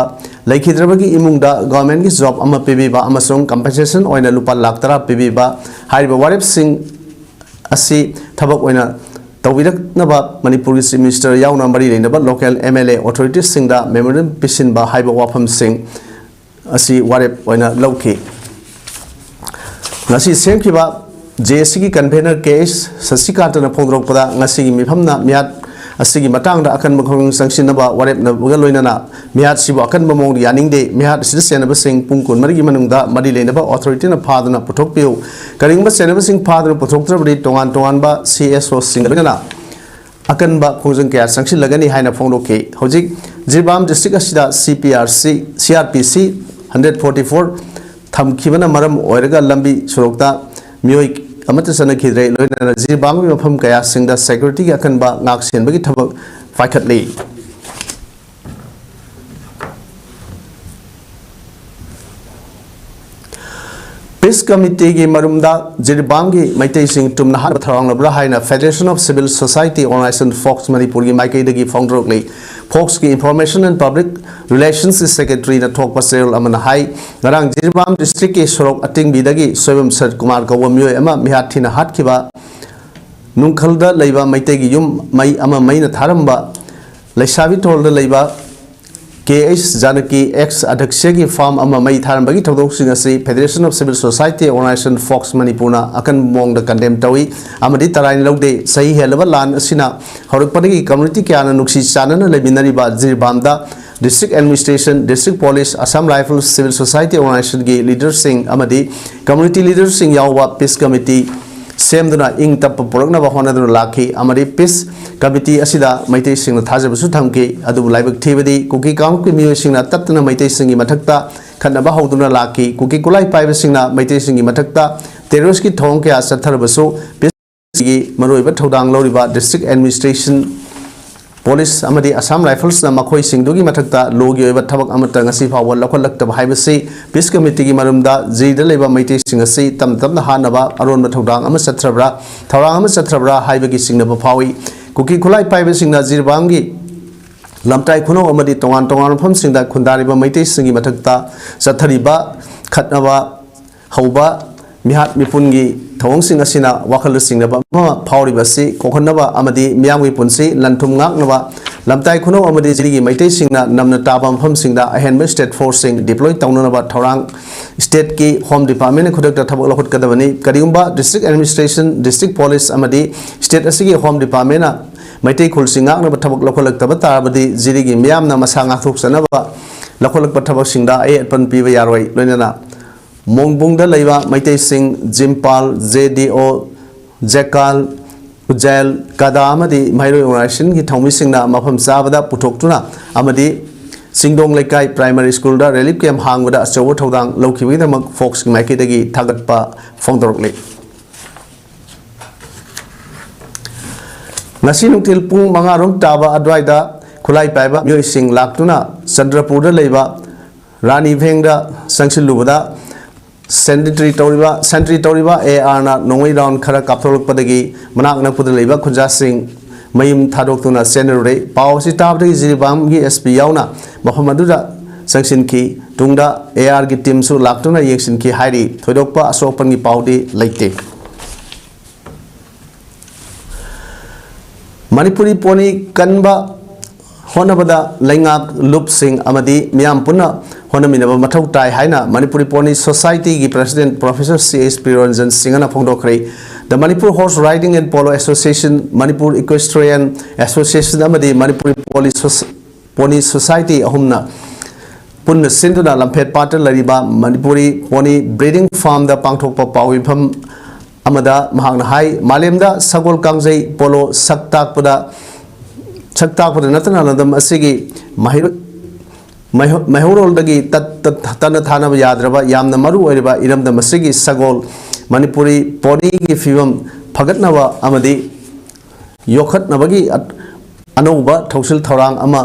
ꯂꯩꯈꯤꯗ꯭ꯔꯕꯒꯤ ꯏꯃꯨꯡꯗ ꯒꯚꯔꯟꯃꯦꯟꯠꯀꯤ ꯖꯣꯕ ꯑꯃ ꯄꯤꯕꯤꯕ ꯑꯃꯁꯨꯡ ꯀꯝꯄꯦꯟꯁꯦꯁꯟ ꯑꯣꯏꯅ ꯂꯨꯄꯥ ꯂꯥꯈ ꯇꯔꯥ ꯄꯤꯕꯤꯕ ꯍꯥꯏꯔꯤꯕ ꯋꯥꯔꯦꯞꯁꯤꯡ ꯑꯁꯤ ꯊꯕꯛ ꯑꯣꯏꯅ ꯇꯧꯕꯤꯔꯛꯅꯕ ꯃꯅꯤꯄꯨꯔꯒꯤ ꯆꯤꯐ ꯃꯤꯅꯤꯁꯇꯔ ꯌꯥꯎꯅ ꯃꯔꯤ ꯂꯩꯅꯕ ꯂꯣꯀꯦꯜ ꯑꯦꯝ ꯑꯦꯜ ꯑꯦ ꯑꯣꯊꯣꯔꯤꯇꯤꯁꯁꯤꯡꯗ ꯃꯦꯃꯣꯔꯦꯟꯗꯝ ꯄꯤꯁꯤꯟꯕ ꯍꯥꯏꯕ ꯋꯥꯐꯝꯁꯤꯡ ꯑꯁꯤ ꯋꯥꯔꯦꯞ ꯑꯣꯏꯅ ꯂꯧꯈꯤ꯫ ꯉꯁꯤ ꯁꯦꯝꯈꯤꯕ ꯖꯦ ꯑꯦꯁ ꯁꯤꯒꯤ ꯀꯟꯚꯦꯅꯔ ꯀꯦ ꯑꯦꯁ ꯁꯁꯤꯀꯥꯟꯇꯅ ꯐꯣꯡꯗꯣꯔꯛꯄꯗ, ꯉꯁꯤꯒꯤ ꯃꯤꯐꯝꯅ ꯃꯤꯍꯥꯠ ꯑꯁꯤꯒꯤ ꯃꯇꯥꯡꯗ ꯑꯀꯟꯕ ꯈꯣꯡꯖꯪ ꯆꯪꯁꯤꯟꯅꯕ ꯋꯥꯔꯦꯞꯅꯕꯒ ꯂꯣꯏꯅꯅ ꯃꯤꯍꯥꯠꯁꯤꯕꯨ ꯑꯀꯟꯕ ꯃꯑꯣꯡꯗ ꯌꯥꯅꯤꯡꯗꯦ, ꯃꯤꯍꯥꯠ ꯑꯁꯤꯗ ꯆꯦꯟꯅꯕꯁꯤꯡ ꯄꯨꯡ ꯀꯨꯟꯃꯔꯤꯒꯤ ꯃꯅꯨꯡꯗ ꯃꯔꯤ ꯂꯩꯅꯕ ꯑꯣꯊꯣꯔꯤꯇꯤꯅ ꯐꯥꯗꯨꯅ ꯄꯨꯊꯣꯛꯄꯤꯌꯨ, ꯀꯔꯤꯒꯨꯝꯕ ꯆꯦꯟꯅꯕꯁꯤꯡ ꯐꯥꯗꯨꯅ ꯄꯨꯊꯣꯛꯇ꯭ꯔꯕꯗꯤ ꯇꯣꯉꯥꯟ ꯇꯣꯉꯥꯟꯕ ꯁꯤ ꯑꯦꯁ ꯑꯣꯁꯤꯡꯒ ꯂꯣꯏꯅꯅ ꯑꯀꯟꯕ ꯈꯣꯡꯖꯪ ꯀꯌꯥ ꯆꯪꯁꯤꯜꯂꯒꯅꯤ ꯍꯥꯏꯅ ꯐꯣꯡꯗꯣꯛꯈꯤ꯫ ꯍꯧꯖꯤꯛ ꯖꯤꯔꯤꯕꯥꯝ ꯗꯤꯁꯇ꯭ꯔꯤꯛ ꯑꯁꯤꯗ ꯁꯤ P R C, C R P ꯁꯤ ꯍꯟꯗ꯭ꯔꯦꯠ ꯐꯣꯔꯇꯤ ꯐꯣꯔ ꯊꯝꯈꯤꯕꯅ ꯃꯔꯝ ꯑꯣꯏꯔꯒ ꯂꯝꯕꯤ ꯁꯣꯔꯣꯛꯇ ꯃꯤꯑꯣꯏ ꯑꯃꯠꯇ ꯆꯠꯅꯈꯤꯗ꯭ꯔꯦ꯫ ꯂꯣꯏꯅꯅ ꯖꯤꯔꯤꯕꯥꯝꯒꯤ ꯃꯐꯝ ꯀꯌꯥꯁꯤꯡꯗ ꯁꯦꯀ꯭ꯌꯨꯔꯤꯇꯤꯒꯤ ꯑꯀꯟꯕ ꯉꯥꯛ ꯁꯦꯟꯕꯒꯤ ꯊꯕꯛ ꯄꯥꯏꯈꯠꯂꯤ꯫ ꯄꯤꯁ ꯀꯃꯤꯇꯤꯒꯤ ꯃꯔꯨꯝꯗ ꯖꯤꯔꯤꯕꯥꯝꯒꯤ ꯃꯩꯇꯩꯁꯤꯡ ꯇꯨꯝꯅ ꯍꯥꯠꯅꯕ ꯊꯧꯔꯥꯡꯂꯕ꯭ꯔꯥ ꯍꯥꯏꯅ Federation of Civil Society Organization, fox ꯃꯅꯤꯄꯨꯔꯒꯤ ꯃꯥꯏꯀꯩꯗꯒꯤ ꯐꯣꯡꯗꯣꯔꯛꯂꯤ꯫ ꯐꯣꯛꯁꯀꯤ Information and Public Relations Secretaryꯅ ꯊꯣꯛꯄ ꯆꯦꯔꯣꯜ ꯑꯃꯅ ꯍꯥꯏ, ꯉꯔꯥꯡ ꯖꯤꯔꯤꯕꯥꯝ ꯗꯤꯁꯇ꯭ꯔꯤꯛꯀꯤ ꯁꯣꯔꯣꯛ ꯑꯇꯤꯡꯕꯤꯗꯒꯤ ꯁꯣꯏꯕꯝ ꯁꯠꯀꯨꯃꯥꯔ ꯀꯧꯕ ꯃꯤꯑꯣꯏ ꯑꯃ ꯃꯤꯍꯥꯠ ꯊꯤꯅ ꯍꯥꯠꯈꯤꯕ ꯅꯨꯡꯈꯜꯗ ꯂꯩꯕ ꯃꯩꯇꯩꯒꯤ ꯌꯨꯝ ꯃꯩ ꯑꯃ ꯃꯩꯅ ꯊꯥꯔꯝꯕ, ꯂꯩꯁꯥꯕꯤ ꯊꯣꯜꯗ ꯂꯩꯕ ꯀꯦ ꯑꯩꯆ ꯖꯥꯅꯀꯤ ꯑꯦꯛꯁ ꯑꯙꯛꯁ꯭ꯌꯒꯤ ꯐꯥꯔꯝ ꯑꯃ ꯃꯩ ꯊꯥꯔꯝꯕꯒꯤ ꯊꯧꯗꯣꯛꯁꯤꯡ ꯑꯁꯤ Federation of Civil Society Organization, fox ꯃꯅꯤꯄꯨꯔꯅ ꯑꯀꯟꯕ ꯃꯑꯣꯡꯗ ꯀꯟꯗꯦꯝ ꯇꯧꯏ ꯑꯃꯗꯤ ꯇꯔꯥꯏꯅ ꯂꯧꯗꯦ꯫ ꯆꯍꯤ ꯍꯦꯜꯂꯕ ꯂꯥꯟ ꯑꯁꯤꯅ ꯍꯧꯔꯛꯄꯗꯒꯤ ꯀꯝꯃ꯭ꯌꯨꯅꯤꯇꯤ ꯀꯌꯥꯅ ꯅꯨꯡꯁꯤ ꯆꯥꯟꯅꯅ ꯂꯩꯃꯤꯟꯅꯔꯤꯕ ꯖꯤꯔꯤꯕꯥꯝꯗ district administration, district police, Assam rifles, civil society ꯑꯣꯔꯒꯅꯥꯏꯖꯦꯁꯟꯒꯤ ꯂꯤꯗꯔꯁꯤꯡ ꯑꯃꯗꯤ ꯀꯝꯃ꯭ꯌꯨꯅꯤꯇꯤ ꯂꯤꯗꯔꯁꯤꯡ ꯌꯥꯎꯕ ꯄꯤꯁ ꯀꯃꯤꯇꯤ ꯁꯦꯝꯗꯨꯅ ꯏꯪ ꯇꯞꯄ ꯄꯨꯔꯛꯅꯕ ꯍꯣꯠꯅꯗꯨꯅ ꯂꯥꯛꯈꯤ ꯑꯃꯗꯤ ꯄꯤꯁ ꯀꯃꯤꯇꯤ ꯑꯁꯤꯗ ꯃꯩꯇꯩꯁꯤꯡꯅ ꯊꯥꯖꯕꯁꯨ ꯊꯝꯈꯤ꯫ ꯑꯗꯨꯕꯨ ꯂꯥꯏꯕꯛ ꯊꯤꯕꯗꯤ ꯀꯨꯀꯤ ꯀꯥꯡꯂꯨꯞꯀꯤ ꯃꯤꯑꯣꯏꯁꯤꯡꯅ ꯇꯠꯇꯅ ꯃꯩꯇꯩꯁꯤꯡꯒꯤ ꯃꯊꯛꯇ ꯈꯠꯅꯕ ꯍꯧꯗꯨꯅ ꯂꯥꯛꯈꯤ꯫ ꯀꯨꯀꯤ ꯈꯨꯠꯂꯥꯏ ꯄꯥꯏꯕꯁꯤꯡꯅ ꯃꯩꯇꯩꯁꯤꯡꯒꯤ ꯃꯊꯛꯇ ꯇꯦꯔꯣꯔꯤꯁꯀꯤ ꯊꯧꯑꯣꯡ ꯀꯌꯥ ꯆꯠꯊꯔꯕꯁꯨ ꯄꯤꯁ ꯁꯤꯒꯤ ꯃꯔꯨꯑꯣꯏꯕ ꯊꯧꯗꯥꯡ ꯂꯧꯔꯤꯕ ꯗꯤꯁꯇ꯭ꯔꯤꯛ ꯑꯦꯗꯃꯤꯅꯤꯁꯇ꯭ꯔꯦꯁꯟ, ꯄꯨꯂꯤꯁ ꯑꯃꯗꯤ ꯑꯁꯥꯝ ꯔꯥꯏꯐꯜꯁꯅ ꯃꯈꯣꯏꯁꯤꯡꯗꯨꯒꯤ ꯃꯊꯛꯇ ꯂꯣꯒꯤ ꯑꯣꯏꯕ ꯊꯕꯛ ꯑꯃꯠꯇ ꯉꯁꯤ ꯐꯥꯎꯕ ꯂꯧꯈꯠꯂꯛꯇꯕ ꯍꯥꯏꯕꯁꯤ ꯄꯤꯁ ꯀꯃꯤꯇꯤꯒꯤ ꯃꯔꯨꯝꯗ ꯖꯤꯔꯤꯗ ꯂꯩꯕ ꯃꯩꯇꯩꯁꯤꯡ ꯑꯁꯤ ꯇꯞꯅ ꯇꯞꯅ ꯍꯥꯠꯅꯕ ꯑꯔꯣꯟꯕ ꯊꯧꯗꯥꯡ ꯑꯃ ꯆꯠꯊ꯭ꯔꯕ꯭ꯔꯥ, ꯊꯧꯔꯥꯡ ꯑꯃ ꯆꯠꯊ꯭ꯔꯕ꯭ꯔꯥ ꯍꯥꯏꯕꯒꯤ ꯆꯤꯡꯅꯕ ꯐꯥꯎꯏ꯫ ꯀꯨꯀꯤ ꯈꯨꯠꯂꯥꯏ ꯄꯥꯏꯕꯁꯤꯡꯅ ꯖꯤꯔꯤꯕꯥꯝꯒꯤ ꯂꯝꯇꯥꯏ ꯈꯨꯅꯧ ꯑꯃꯗꯤ ꯇꯣꯉꯥꯟ ꯇꯣꯉꯥꯟꯕ ꯃꯐꯝꯁꯤꯡꯗ ꯈꯨꯟꯗꯥꯔꯤꯕ ꯃꯩꯇꯩꯁꯤꯡꯒꯤ ꯃꯊꯛꯇ ꯆꯠꯊꯔꯤꯕ ꯈꯠꯅꯕ ꯍꯧꯕ, ꯃꯤꯍꯥꯠ ꯃꯤꯄꯨꯟꯒꯤ ꯊꯧꯑꯣꯡꯁꯤꯡ ꯑꯁꯤꯅ ꯋꯥꯈꯜꯗ ꯆꯤꯡꯅꯕ ꯑꯃ ꯐꯥꯎꯔꯤꯕ ꯑꯁꯤ ꯀꯣꯛꯍꯟꯅꯕ ꯑꯃꯗꯤ ꯃꯤꯌꯥꯝꯒꯤ ꯄꯨꯟꯁꯤ ꯂꯟ ꯊꯨꯝ ꯉꯥꯛꯅꯕ ꯂꯝꯇꯥꯏ ꯈꯨꯅꯧ ꯑꯃꯗꯤ ꯖꯤꯔꯤꯒꯤ ꯃꯩꯇꯩꯁꯤꯡꯅ ꯅꯝꯅ ꯇꯥꯕ ꯃꯐꯝꯁꯤꯡꯗ ꯑꯍꯦꯟꯕ ꯁ꯭ꯇꯦꯠ ꯐꯣꯔꯁꯁꯤꯡ ꯗꯤꯄ꯭ꯂꯣꯏ ꯇꯧꯅꯅꯕ ꯊꯧꯔꯥꯡ ꯁ꯭ꯇꯦꯠꯀꯤ ꯍꯣꯝ ꯗꯤꯄꯥꯔꯠꯃꯦꯟꯅ ꯈꯨꯗꯛꯇ ꯊꯕꯛ ꯂꯧꯈꯠꯀꯗꯕꯅꯤ꯫ ꯀꯔꯤꯒꯨꯝꯕ ꯗꯤꯁꯇ꯭ꯔꯤꯛ ꯑꯦꯗꯃꯤꯅꯤꯁꯇ꯭ꯔꯦꯁꯟ, ꯗꯤꯁꯇ꯭ꯔꯤꯛ ꯄꯨꯂꯤꯁ ꯑꯃꯗꯤ ꯁ꯭ꯇꯦꯠ ꯑꯁꯤꯒꯤ ꯍꯣꯝ ꯗꯤꯄꯥꯔꯠꯃꯦꯟꯅ ꯃꯩꯇꯩ ꯈꯨꯜꯁꯤꯡ ꯉꯥꯛꯅꯕ ꯊꯕꯛ ꯂꯧꯈꯠꯂꯛꯇꯕ ꯇꯥꯔꯕꯗꯤ ꯖꯤꯔꯤꯒꯤ ꯃꯤꯌꯥꯝꯅ ꯃꯁꯥ ꯉꯥꯛꯊꯣꯛꯆꯅꯕ ꯂꯧꯈꯠꯂꯛꯄ ꯊꯕꯛꯁꯤꯡꯗ ꯑꯌꯦꯠꯄꯟ ꯄꯤꯕ ꯌꯥꯔꯣꯏ꯫ ꯂꯣꯏꯅꯅ ꯃꯣꯡꯕꯨꯡꯗ ꯂꯩꯕ ꯃꯩꯇꯩꯁꯤꯡ ꯖꯤꯝꯄꯥꯜ, ꯖꯦ ꯗꯤ ꯑꯣ, ꯖꯦꯀꯥꯜ, ꯎꯖꯦꯜ, ꯀꯗꯥ ꯑꯃꯗꯤ ꯃꯍꯩꯔꯣꯏ ꯑꯣꯔꯒꯅꯥꯏꯖꯦꯁꯟꯒꯤ ꯊꯧꯃꯤꯁꯤꯡꯅ ꯃꯐꯝ ꯆꯥꯕꯗ ꯄꯨꯊꯣꯛꯇꯨꯅ ꯑꯃꯗꯤ ꯆꯤꯡꯗꯣꯡ ꯂꯩꯀꯥꯏ ꯄ꯭ꯔꯥꯏꯃꯥꯔꯤ ꯁ꯭ꯀꯨꯜꯗ ꯔꯤꯂꯤꯐ ꯀꯦꯝꯞ ꯍꯥꯡꯕꯗ ꯑꯆꯧꯕ ꯊꯧꯗꯥꯡ ꯂꯧꯈꯤꯕꯒꯤꯗꯃꯛ ꯐꯣꯛꯁꯀꯤ ꯃꯥꯏꯀꯩꯗꯒꯤ ꯊꯥꯒꯠꯄ ꯐꯣꯡꯗꯣꯔꯛꯂꯤ꯫ ꯉꯁꯤ ꯅꯨꯡꯊꯤꯜ ꯄꯨꯡ ꯃꯉꯥ ꯔꯣꯝ ꯇꯥꯕ ꯑꯗꯨꯋꯥꯏꯗ ꯈꯨꯠꯂꯥꯏ ꯄꯥꯏꯕ ꯃꯤꯑꯣꯏꯁꯤꯡ ꯂꯥꯛꯇꯨꯅ ꯆꯟꯗ꯭ꯔꯄꯨꯔꯗ ꯂꯩꯕ ꯔꯥꯅꯤ ꯚꯦꯡꯗ ꯆꯪꯁꯤꯜꯂꯨꯕꯗ ꯁꯦꯟꯇ꯭ꯔꯤ ꯇꯧꯔꯤꯕ, ꯁꯦꯟꯇ꯭ꯔꯤ ꯇꯧꯔꯤꯕ ꯑꯦ ꯑꯥꯔꯅ ꯅꯣꯡꯃꯩ ꯔꯥꯎꯟ ꯈꯔ ꯀꯥꯞꯊꯣꯔꯛꯄꯗꯒꯤ ꯃꯅꯥꯛ ꯅꯛꯄꯗ ꯂꯩꯕ ꯈꯨꯟꯖꯥꯁꯤꯡ ꯃꯌꯨꯝ ꯊꯥꯗꯣꯛꯇꯨꯅ ꯆꯦꯟꯅꯔꯨꯔꯦ꯫ ꯄꯥꯎ ꯑꯁꯤ ꯇꯥꯕꯗꯒꯤ ꯖꯤꯔꯤꯕꯥꯝꯒꯤ ꯑꯦꯁ ꯄꯤ ꯌꯥꯎꯅ ꯃꯐꯝ ꯑꯗꯨꯗ ꯆꯪꯁꯤꯟꯈꯤ꯫ ꯇꯨꯡꯗ ꯑꯦ ꯑꯥꯔꯒꯤ ꯇꯤꯝꯁꯨ ꯂꯥꯛꯇꯨꯅ ꯌꯦꯡꯁꯤꯟꯈꯤ ꯍꯥꯏꯔꯤ꯫ ꯊꯣꯏꯗꯣꯛꯄ ꯑꯁꯣꯛ ꯑꯄꯟꯒꯤ ꯄꯥꯎꯗꯤ ꯂꯩꯇꯦ꯫ ꯃꯅꯤꯄꯨꯔꯤ ꯄꯣꯅꯤ ꯀꯟꯕ ꯍꯣꯠꯅꯕꯗ ꯂꯩꯉꯥꯛ, ꯂꯨꯞꯁꯤꯡ ꯑꯃꯗꯤ ꯃꯤꯌꯥꯝ ꯄꯨꯟꯅ ꯍꯣꯠꯅꯃꯤꯟꯅꯕ ꯃꯊꯧ ꯇꯥꯏ ꯍꯥꯏꯅ ꯃꯅꯤꯄꯨꯔꯤ ꯄꯣꯅꯤ ꯁꯣꯁꯥꯏꯇꯤꯒꯤ ꯄ꯭ꯔꯁꯤꯗꯦꯟꯠ ꯄ꯭ꯔꯣꯐꯦꯁꯔ ꯁꯤ ꯑꯩꯆ ꯄꯤꯔꯣꯟꯖꯟ ꯁꯤꯡꯍꯅ ꯐꯣꯡꯗꯣꯛꯈ꯭ꯔꯦ꯫ The Manipur Horse Riding and Polo Association, Manipur Equestrian Association ꯑꯃꯗꯤ Manipuri pony sauce-, pony society ꯑꯍꯨꯝꯅ ꯄꯨꯟꯅ ꯁꯤꯟꯗꯨꯅ ꯂꯝꯐꯦꯠ ꯄꯥꯠꯇ ꯂꯩꯔꯤꯕ ꯃꯅꯤꯄꯨꯔꯤ ꯄꯣꯅꯤ ꯕ꯭ꯔꯤꯗꯤꯡ ꯐꯥꯔꯝꯗ ꯄꯥꯡꯊꯣꯛꯄ ꯄꯥꯎ ꯃꯤꯐꯝ ꯑꯃꯗ ꯃꯍꯥꯛꯅ ꯍꯥꯏ, ꯃꯥꯂꯦꯝꯗ ꯁꯒꯣꯜ ꯀꯥꯡꯖꯩ ꯄꯣꯂꯣ ꯁꯛ ꯇꯥꯛꯄꯗ, ꯁꯛ ꯇꯥꯛꯄꯗ ꯅꯠꯇꯅ ꯂꯝꯗꯝ ꯑꯁꯤꯒꯤ ꯃꯍꯩꯔꯣꯏ-, ꯃꯩꯍꯧ-, ꯃꯩꯍꯧꯔꯣꯜꯗꯒꯤ ꯇꯠ-, ꯇꯠ-, ꯇꯠꯅ ꯊꯥꯅꯕ ꯌꯥꯗ꯭ꯔꯕ ꯌꯥꯝꯅ ꯃꯔꯨ ꯑꯣꯏꯔꯤꯕ ꯏꯔꯝꯗꯝ ꯑꯁꯤꯒꯤ ꯁꯒꯣꯜ ꯃꯅꯤꯄꯨꯔꯤ ꯄꯣꯅꯤꯒꯤ ꯐꯤꯕꯝ ꯐꯒꯠꯅꯕ ꯑꯃꯗꯤ ꯌꯣꯛꯈꯠꯅꯕꯒꯤ ꯑ-, ꯑꯅꯧꯕ ꯊꯧꯁꯤꯜ ꯊꯧꯔꯥꯡ ꯑꯃ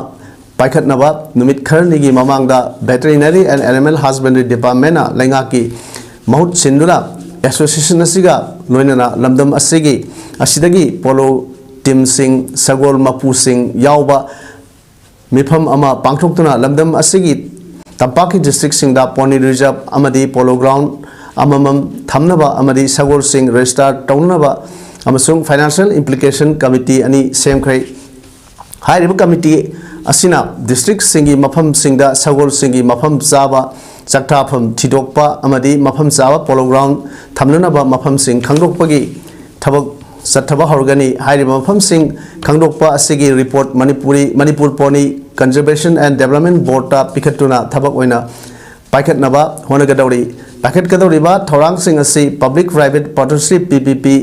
ꯄꯥꯏꯈꯠꯅꯕ ꯅꯨꯃꯤꯠ ꯈꯔꯅꯤꯒꯤ ꯃꯃꯥꯡꯗ Veterinary and Animal Husbandry Departmentꯅ ꯂꯩꯉꯥꯛꯀꯤ ꯃꯍꯨꯠ ꯁꯤꯟꯗꯨꯅ association ꯑꯁꯤꯒ ꯂꯣꯏꯅꯅ ꯂꯝꯗꯝ ꯑꯁꯤꯒꯤ, ꯑꯁꯤꯗꯒꯤ ꯄꯣꯂꯣ ꯇꯤꯝꯁꯤꯡ, ꯁꯒꯣꯜ ꯃꯄꯨꯁꯤꯡ ꯌꯥꯎꯕ ꯃꯤꯐꯝ ꯑꯃ ꯄꯥꯡꯊꯣꯛꯇꯨꯅ ꯂꯝꯗꯝ ꯑꯁꯤꯒꯤ ꯇꯝꯄꯥꯛꯀꯤ districtꯁꯤꯡꯗ pony reserve ꯑꯃꯗꯤ polo ground ꯑꯃꯃꯝ ꯊꯝꯅꯕ ꯑꯃꯗꯤ ꯁꯒꯣꯜꯁꯤꯡ register ꯇꯧꯅꯅꯕ ꯑꯃꯁꯨꯡ financial implication committee ꯑꯅꯤ ꯁꯦꯝꯈ꯭ꯔꯦ꯫ ꯍꯥꯏꯔꯤꯕ committee ꯑꯁꯤꯅ districtꯁꯤꯡꯒꯤ ꯃꯐꯝꯁꯤꯡꯗ ꯁꯒꯣꯜꯁꯤꯡꯒꯤ ꯃꯐꯝ ꯆꯥꯕ ꯆꯥꯛꯇꯥꯐꯝ ꯊꯤꯗꯣꯛꯄ ꯑꯃꯗꯤ ꯃꯐꯝ ꯆꯥꯕ polo ground ꯊꯝꯅꯅꯕ ꯃꯐꯝꯁꯤꯡ ꯈꯪꯗꯣꯛꯄꯒꯤ ꯊꯕꯛ ꯆꯠꯊꯕ ꯍꯧꯔꯒꯅꯤ꯫ ꯍꯥꯏꯔꯤꯕ ꯃꯐꯝꯁꯤꯡ ꯈꯪꯗꯣꯛꯄ ꯑꯁꯤꯒꯤ report Manipuri, Manipur pony conservation and development ꯕꯣꯔꯗꯇ ꯄꯤꯈꯠꯇꯨꯅ ꯊꯕꯛ ꯑꯣꯏꯅ ꯄꯥꯏꯈꯠꯅꯕ ꯍꯣꯠꯅꯒꯗꯧꯔꯤ꯫ ꯄꯥꯏꯈꯠꯀꯗꯧꯔꯤꯕ ꯊꯧꯔꯥꯡꯁꯤꯡ ꯑꯁꯤ public private partnership, P P P,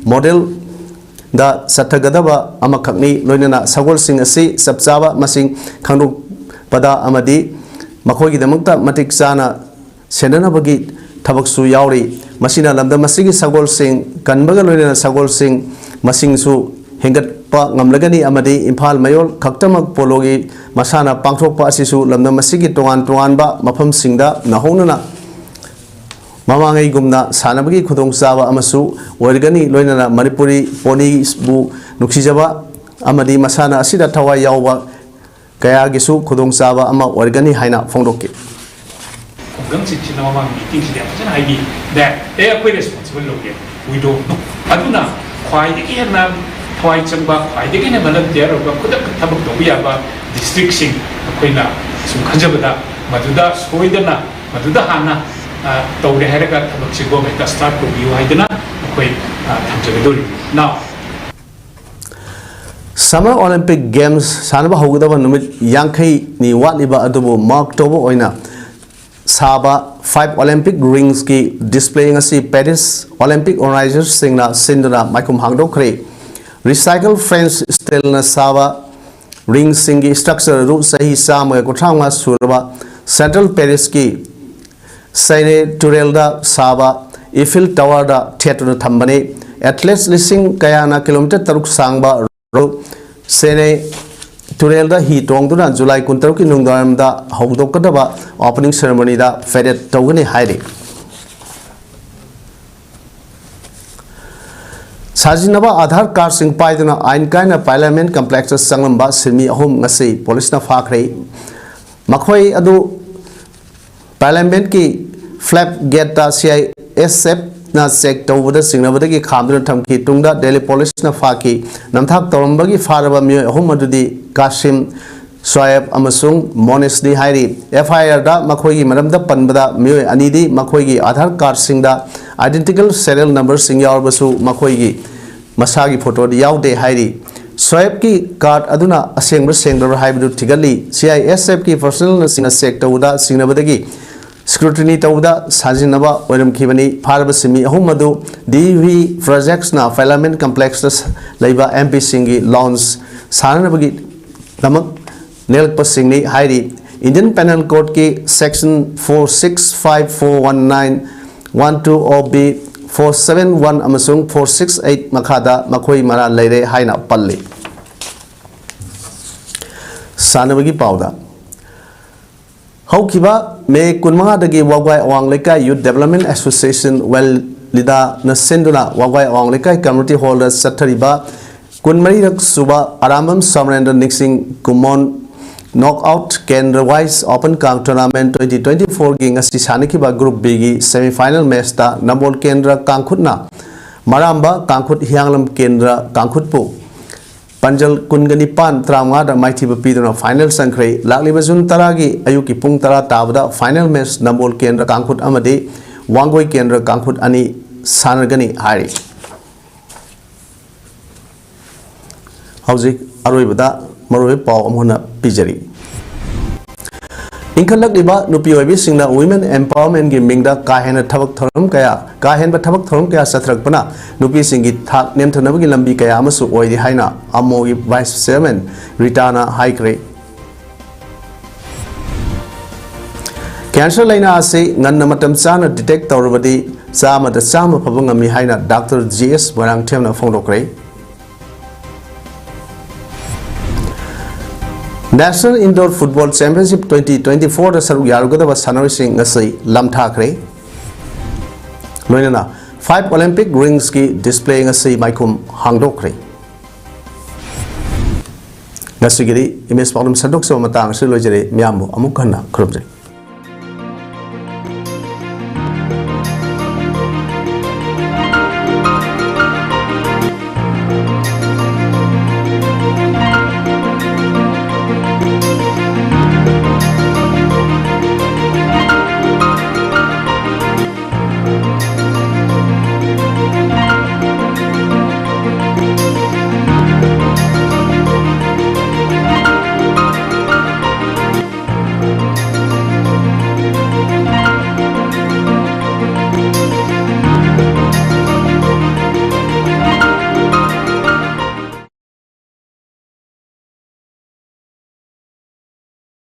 ꯃꯣꯗꯦꯜꯗ ꯆꯠꯊꯒꯗꯕ ꯑꯃꯈꯛꯅꯤ꯫ ꯂꯣꯏꯅꯅ ꯁꯒꯣꯜꯁꯤꯡ ꯑꯁꯤ ꯆꯞ ꯆꯥꯕ ꯃꯁꯤꯡ ꯈꯪꯗꯣꯛꯄꯗ ꯑꯃꯗꯤ ꯃꯈꯣꯏꯒꯤꯗꯃꯛꯇ ꯃꯇꯤꯛ ꯆꯥꯅ ꯁꯦꯟꯅꯅꯕꯒꯤ ꯊꯕꯛꯁꯨ ꯌꯥꯎꯔꯤ꯫ ꯃꯁꯤꯅ ꯂꯝꯗꯝ ꯑꯁꯤꯒꯤ ꯁꯒꯣꯜꯁꯤꯡ ꯀꯟꯕꯒ ꯂꯣꯏꯅꯅ ꯁꯒꯣꯜꯁꯤꯡ ꯃꯁꯤꯡꯁꯨ ꯍꯦꯟꯒꯠꯄ ꯉꯝꯂꯒꯅꯤ ꯑꯃꯗꯤ ꯏꯝꯐꯥꯜ ꯃꯌꯣꯜ ꯈꯛꯇꯃꯛ ꯄꯣꯂꯣꯒꯤ ꯃꯁꯥꯟꯅ ꯄꯥꯡꯊꯣꯛꯄ ꯑꯁꯤꯁꯨ ꯂꯝꯗꯝ ꯑꯁꯤꯒꯤ ꯇꯣꯉꯥꯟ ꯇꯣꯉꯥꯟꯕ ꯃꯐꯝꯁꯤꯡꯗ ꯅꯧꯍꯧꯅꯅ ꯃꯃꯥꯡꯉꯩꯒꯨꯝꯅ ꯁꯥꯟꯅꯕꯒꯤ ꯈꯨꯗꯣꯡꯆꯥꯕ ꯑꯃꯁꯨ ꯑꯣꯏꯔꯒꯅꯤ꯫ ꯂꯣꯏꯅꯅ ꯃꯅꯤꯄꯨꯔꯤ ꯄꯣꯅꯤꯕꯨ ꯅꯨꯡꯁꯤꯖꯕ ꯑꯃꯗꯤ ꯃꯁꯥꯟꯅ ꯑꯁꯤꯗ ꯊꯋꯥꯏ ꯌꯥꯎꯕ ꯀꯌꯥꯒꯤꯁꯨ ꯈꯨꯗꯣꯡꯆꯥꯕ ꯑꯃ ꯑꯣꯏꯔꯒꯅꯤ ꯍꯥꯏꯅ ꯐꯣꯡꯗꯣꯛꯈꯤ꯫ ꯈꯨꯡꯒꯪꯁꯤꯡꯁꯤꯅ ꯃꯃꯥꯡ ꯃꯤꯇꯤꯡꯁꯤꯗ ꯌꯥꯝ ꯐꯖꯅ ꯍꯥꯏꯕꯤ, "ꯗꯦ, ꯑꯦ, ꯑꯩꯈꯣꯏ ꯔꯦꯁꯄꯣꯟꯁꯤꯕꯜ ꯂꯧꯒꯦ, ꯋꯤꯗꯣꯅꯣ"꯫ ꯑꯗꯨꯅ ꯈ꯭ꯋꯥꯏꯗꯒꯤ ꯍꯦꯟꯅ ꯊꯋꯥꯏ ꯆꯪꯕ, ꯈ꯭ꯋꯥꯏꯗꯒꯤ ꯍꯦꯟꯅ ꯚꯂꯟꯇꯤꯌꯔ ꯑꯣꯏꯕ, ꯈꯨꯗꯛꯇ ꯊꯕꯛ ꯇꯧꯕ ꯌꯥꯕ ꯗꯤꯁꯇ꯭ꯔꯤꯛꯁꯤꯡ ꯑꯩꯈꯣꯏꯅ ꯁꯨꯝ ꯈꯟꯖꯕꯗ ꯃꯗꯨꯗ ꯁꯣꯏꯗꯅ, ꯃꯗꯨꯗ ꯍꯥꯟꯅ, ꯑ, ꯇꯧꯔꯦ ꯍꯥꯏꯔꯒ ꯊꯕꯛꯁꯤ ꯒꯣꯚꯔꯟꯃꯦꯟꯠꯇ ꯁ꯭ꯇꯥꯔꯠ ꯇꯧꯕꯤꯌꯨ ꯍꯥꯏꯗꯅ ꯑꯩꯈꯣꯏ, ꯑ, ꯊꯝꯖꯒꯗꯧꯔꯤꯕꯅꯤ꯫ Now, Summer Olympic Games ꯁꯥꯟꯅꯕ ꯍꯧꯒꯗꯕ ꯅꯨꯃꯤꯠ ꯌꯥꯡꯈꯩꯅꯤ ꯋꯥꯠꯂꯤꯕ ꯑꯗꯨꯕꯨ ꯃꯥꯔꯛ ꯇꯧꯕ ꯑꯣꯏꯅ ꯁꯥꯕ five Olympic ringsꯀꯤ display ꯉꯁꯤ Paris Olympic organizersꯁꯤꯡꯅ ꯁꯤꯟꯗꯨꯅ ꯃꯥꯏꯈꯨꯝ ꯍꯥꯡꯗꯣꯛꯈ꯭ꯔꯦ꯫ Recycle French styleꯅ ꯁꯥꯕ ringsꯁꯤꯡꯒꯤ structure ꯑꯗꯨ ꯆꯍꯤ ꯆꯥꯝꯃꯒ ꯀꯨꯟꯊ꯭ꯔꯥ ꯃꯉꯥ ꯁꯨꯔꯕ Central Parisꯀꯤ Seine Tourelleꯗ ꯁꯥꯕ Eiffel Towerꯗ ꯊꯦꯠꯇꯨꯅ ꯊꯝꯕꯅꯤ꯫ Athletes ꯂꯤꯁꯤꯡ ꯀꯌꯥꯅ kilometre ꯇꯔꯨꯛ ꯁꯥꯡꯕ road Seine Tourelleꯗ ꯍꯤ ꯇꯣꯡꯗꯨꯅ July ꯀꯨꯟꯇꯔꯨꯛꯀꯤ ꯅꯨꯡꯗꯥꯡꯋꯥꯏꯔꯝꯗ ꯍꯧꯗꯣꯛꯀꯗꯕ opening ceremonyꯗ parade ꯇꯧꯒꯅꯤ ꯍꯥꯏꯔꯤ꯫ ꯁꯥꯖꯤꯟꯅꯕ ꯑꯥꯙꯥꯔ ꯀꯥꯔꯗꯁꯤꯡ ꯄꯥꯏꯗꯨꯅ ꯑꯥꯏꯟ ꯀꯥꯏꯅ Parliament Complexꯇ ꯆꯪꯂꯝꯕ ꯁꯤꯟꯃꯤ ꯑꯍꯨꯝ ꯉꯁꯤ ꯄꯨꯂꯤꯁꯅ ꯐꯥꯈ꯭ꯔꯦ꯫ ꯃꯈꯣꯏ ꯑꯗꯨ Parliamentꯀꯤ flap gateꯇ C I S Fꯅ check ꯇꯧꯕꯗ ꯆꯤꯡꯅꯕꯗꯒꯤ ꯈꯥꯝꯗꯨꯅ ꯊꯝꯈꯤ꯫ ꯇꯨꯡꯗ ꯗꯦꯜꯂꯤ ꯄꯨꯂꯤꯁꯅ ꯐꯥꯈꯤ꯫ ꯅꯝꯊꯥꯛ ꯇꯧꯔꯝꯕꯒꯤ ꯐꯥꯔꯕ ꯃꯤꯑꯣꯏ ꯑꯍꯨꯝ ꯑꯗꯨꯗꯤ ꯀꯥꯁꯤꯝ ꯁꯣꯌꯦꯕ ꯑꯃꯁꯨꯡ ꯃꯣꯅꯤꯁꯅꯤ ꯍꯥꯏꯔꯤ꯫ F I Rꯗ ꯃꯈꯣꯏꯒꯤ ꯃꯔꯝꯗ ꯄꯟꯕꯗ ꯃꯤꯑꯣꯏ ꯑꯅꯤꯗꯤ ꯃꯈꯣꯏꯒꯤ ꯑꯥꯙꯥꯔ ꯀꯥꯔꯗꯁꯤꯡꯗ identical serial numberꯁꯤꯡ ꯌꯥꯎꯔꯕꯁꯨ ꯃꯈꯣꯏꯒꯤ ꯃꯁꯥꯒꯤ ꯐꯣꯇꯣꯗꯤ ꯌꯥꯎꯗꯦ ꯍꯥꯏꯔꯤ꯫ ꯁꯣꯑꯦꯕꯀꯤ ꯀꯥꯔꯗ ꯑꯗꯨꯅ ꯑꯁꯦꯡꯕ꯭ꯔꯥ ꯁꯦꯡꯗꯕ꯭ꯔꯥ ꯍꯥꯏꯕꯗꯨ ꯊꯤꯒꯠꯂꯤ꯫ ꯁꯤ ꯑꯥꯏ ꯑꯦꯁ ꯑꯦꯐꯀꯤ ꯄꯔꯁꯣꯅꯦꯜꯅ ꯆꯦꯛ ꯇꯧꯕꯗ ꯆꯤꯡꯅꯕꯗꯒꯤ ꯁ꯭ꯀ꯭ꯔꯨꯇꯤꯅꯤ ꯇꯧꯕꯗ ꯁꯥꯖꯤꯟꯅꯕ ꯑꯣꯏꯔꯝꯈꯤꯕꯅꯤ꯫ ꯐꯥꯔꯕꯁꯤ ꯃꯤ ꯑꯍꯨꯝ ꯑꯗꯨ ꯗꯤ ꯚꯤ ꯄ꯭ꯔꯣꯖꯦꯛꯁꯅ ꯐꯥꯏꯂꯥꯃꯦꯟ ꯀꯝꯄ꯭ꯂꯦꯛꯁꯇ ꯂꯩꯕ ꯑꯦꯝ ꯄꯤꯁꯤꯡꯒꯤ ꯂꯥꯎꯟꯁ ꯁꯥꯟꯅꯅꯕꯒꯤꯗꯃꯛ ꯅꯦꯛꯂꯛꯄꯁꯤꯡꯅꯤ ꯍꯥꯏꯔꯤ꯫ ꯏꯟꯗꯤꯌꯟ ꯄꯦꯅꯦꯜ ꯀꯣꯗꯀꯤ section four six five four one nine one two O B four seven one ꯑꯃꯁꯨꯡ ꯐꯣꯔ ꯁꯤꯛꯁ ꯑꯩꯠ ꯃꯈꯥꯗ ꯃꯈꯣꯏ ꯃꯔꯥꯜ ꯂꯩꯔꯦ ꯍꯥꯏꯅ ꯄꯜꯂꯤ꯫ ꯁꯥꯟꯅꯕꯒꯤ ꯄꯥꯎꯗ, ꯍꯧꯈꯤꯕ ꯃꯦ ꯀꯨꯟꯃꯉꯥꯗꯒꯤ ꯋꯥꯕꯒꯥꯏ ꯑꯋꯥꯡ ꯂꯩꯀꯥꯏ ꯌꯨꯠ ꯗꯦꯕꯂꯞꯃꯦꯟ ꯑꯦꯁꯣꯁꯤꯌꯦꯁꯟ ꯋꯦꯜ ꯂꯤꯗꯥꯅ ꯁꯤꯟꯗꯨꯅ ꯋꯥꯕꯒꯥꯏ ꯑꯋꯥꯡ ꯂꯩꯀꯥꯏ ꯀꯝꯃ꯭ꯌꯨꯅꯤꯇꯤ ꯍꯣꯜꯗ ꯆꯠꯊꯔꯤꯕ ꯀꯨꯟꯃꯔꯤꯔꯛ ꯁꯨꯕ ꯑꯔꯥꯝꯕꯝ ꯁꯃꯔꯦꯟꯗ꯭ꯔ ꯅꯤꯡꯁꯤꯡ ꯀꯨꯃꯣꯟ ꯅꯣꯛ ꯑꯥꯎꯠ ꯀꯦꯟꯗ꯭ꯔ ꯋꯥꯏꯁ ꯑꯣꯄꯟ ꯀꯥꯡ ꯇꯣꯔꯅꯥꯃꯦꯟ ꯇ꯭ꯋꯦꯟꯇꯤ ꯇ꯭ꯋꯦꯟꯇꯤ ꯐꯣꯔꯒꯤ ꯉꯁꯤ ꯁꯥꯟꯅꯈꯤꯕ ꯒ꯭ꯔꯨꯞ ꯕꯤꯒꯤ ꯁꯦꯃꯤ ꯐꯥꯏꯅꯦꯜ ꯃꯦꯆꯇ ꯅꯝꯕꯣꯜ ꯀꯦꯟꯗ꯭ꯔ ꯀꯥꯡꯈꯨꯠꯅ ꯃꯔꯥꯝꯕ ꯀꯥꯡꯈꯨꯠ ꯍꯤꯌꯥꯡꯂꯝ ꯀꯦꯟꯗ꯭ꯔ ꯀꯥꯡꯈꯨꯠꯄꯨ ꯄꯥꯟꯖꯜ ꯀꯨꯟꯒ ꯅꯤꯄꯥꯟ, ꯇꯔꯥꯃꯉꯥꯗ ꯃꯥꯏꯊꯤꯕ ꯄꯤꯗꯨꯅ ꯐꯥꯏꯅꯦꯜ ꯆꯪꯈ꯭ꯔꯦ꯫ ꯂꯥꯛꯂꯤꯕ ꯖꯨꯟ ꯇꯔꯥꯒꯤ ꯑꯌꯨꯛꯀꯤ ꯄꯨꯡ ꯇꯔꯥ ꯇꯥꯕꯗ ꯐꯥꯏꯅꯦꯜ ꯃꯦꯆ ꯅꯝꯕꯣꯜ ꯀꯦꯟꯗ꯭ꯔ ꯀꯥꯡꯈꯨꯠ ꯑꯃꯗꯤ ꯋꯥꯡꯒꯣꯏ ꯀꯦꯟꯗ꯭ꯔ ꯀꯥꯡꯈꯨꯠ ꯑꯅꯤ ꯁꯥꯟꯅꯒꯅꯤ ꯍꯥꯏꯔꯤ꯫ ꯍꯧꯖꯤꯛ ꯑꯔꯣꯏꯕꯗ ꯃꯔꯨꯑꯣꯏꯕ ꯄꯥꯎ ꯑꯃꯨꯛ ꯍꯟꯅ ꯄꯤꯖꯔꯤ꯫ ꯏꯟꯈꯠꯂꯛꯂꯤꯕ ꯅꯨꯄꯤ ꯑꯣꯏꯕꯤꯁꯤꯡꯅ ꯋꯤꯃꯦꯟ ꯑꯦꯝꯄꯥꯋꯔꯃꯦꯟꯒꯤ ꯃꯤꯡꯗ ꯀꯥ ꯍꯦꯟꯅ ꯊꯕꯛ ꯊꯧꯔꯝ ꯀꯌꯥ, ꯀꯥ ꯍꯦꯟꯕ ꯊꯕꯛ ꯊꯧꯔꯝ ꯀꯌꯥ ꯆꯠꯊꯔꯛꯄꯅ ꯅꯨꯄꯤꯁꯤꯡꯒꯤ ꯊꯥꯛ ꯅꯦꯝꯊꯅꯕꯒꯤ ꯂꯝꯕꯤ ꯀꯌꯥ ꯑꯃꯁꯨ ꯑꯣꯏꯔꯤ ꯍꯥꯏꯅ ꯑꯃꯣꯒꯤ ꯚꯥꯏꯁ ꯆꯤꯌꯔꯃꯦꯟ ꯔꯤꯇꯥꯅ ꯍꯥꯏꯈ꯭ꯔꯦ꯫ ꯀꯦꯟꯁꯔ ꯂꯥꯏꯅꯥ ꯑꯁꯤ ꯉꯟꯅ ꯃꯇꯝ ꯆꯥꯅ ꯗꯤꯇꯦꯛ ꯇꯧꯔꯕꯗꯤ ꯆꯥꯝꯃꯗ ꯆꯥꯝꯃ ꯐꯕ ꯉꯝꯃꯤ ꯍꯥꯏꯅ ꯗꯥꯛꯇꯔ ꯖꯤ ꯑꯦꯁ ꯃꯣꯏꯔꯥꯡꯊꯦꯝꯅ ꯐꯣꯡꯗꯣꯛꯈ꯭ꯔꯦ꯫ National indoor football championship twenty twenty ꯐꯣꯔꯗ ꯁꯔꯨꯛ ꯌꯥꯔꯨꯒꯗꯕ ꯁꯥꯟꯅꯔꯣꯏꯁꯤꯡ ꯉꯁꯤ ꯂꯝꯊꯥꯈ꯭ꯔꯦ꯫ ꯂꯣꯏꯅꯅ ꯐꯥꯏꯚ ꯑꯣꯂꯦꯝꯄꯤꯛ ꯔꯤꯡꯁꯀꯤ ꯗꯤꯁꯄ꯭ꯂꯦ ꯉꯁꯤ ꯃꯥꯏꯈꯨꯝ ꯍꯥꯡꯗꯣꯛꯈ꯭ꯔꯦ꯫ ꯉꯁꯤꯒꯤꯗꯤ ꯏꯃꯦꯖ ꯄꯥꯎꯗꯝ ꯁꯟꯗꯣꯛꯆꯕ ꯃꯇꯥꯡ ꯑꯁꯤꯗ ꯂꯣꯏꯖꯔꯦ꯫ ꯃꯤꯌꯥꯝꯕꯨ ꯑꯃꯨꯛ ꯍꯟꯅ ꯈꯨꯔꯨꯝꯖꯔꯤ꯫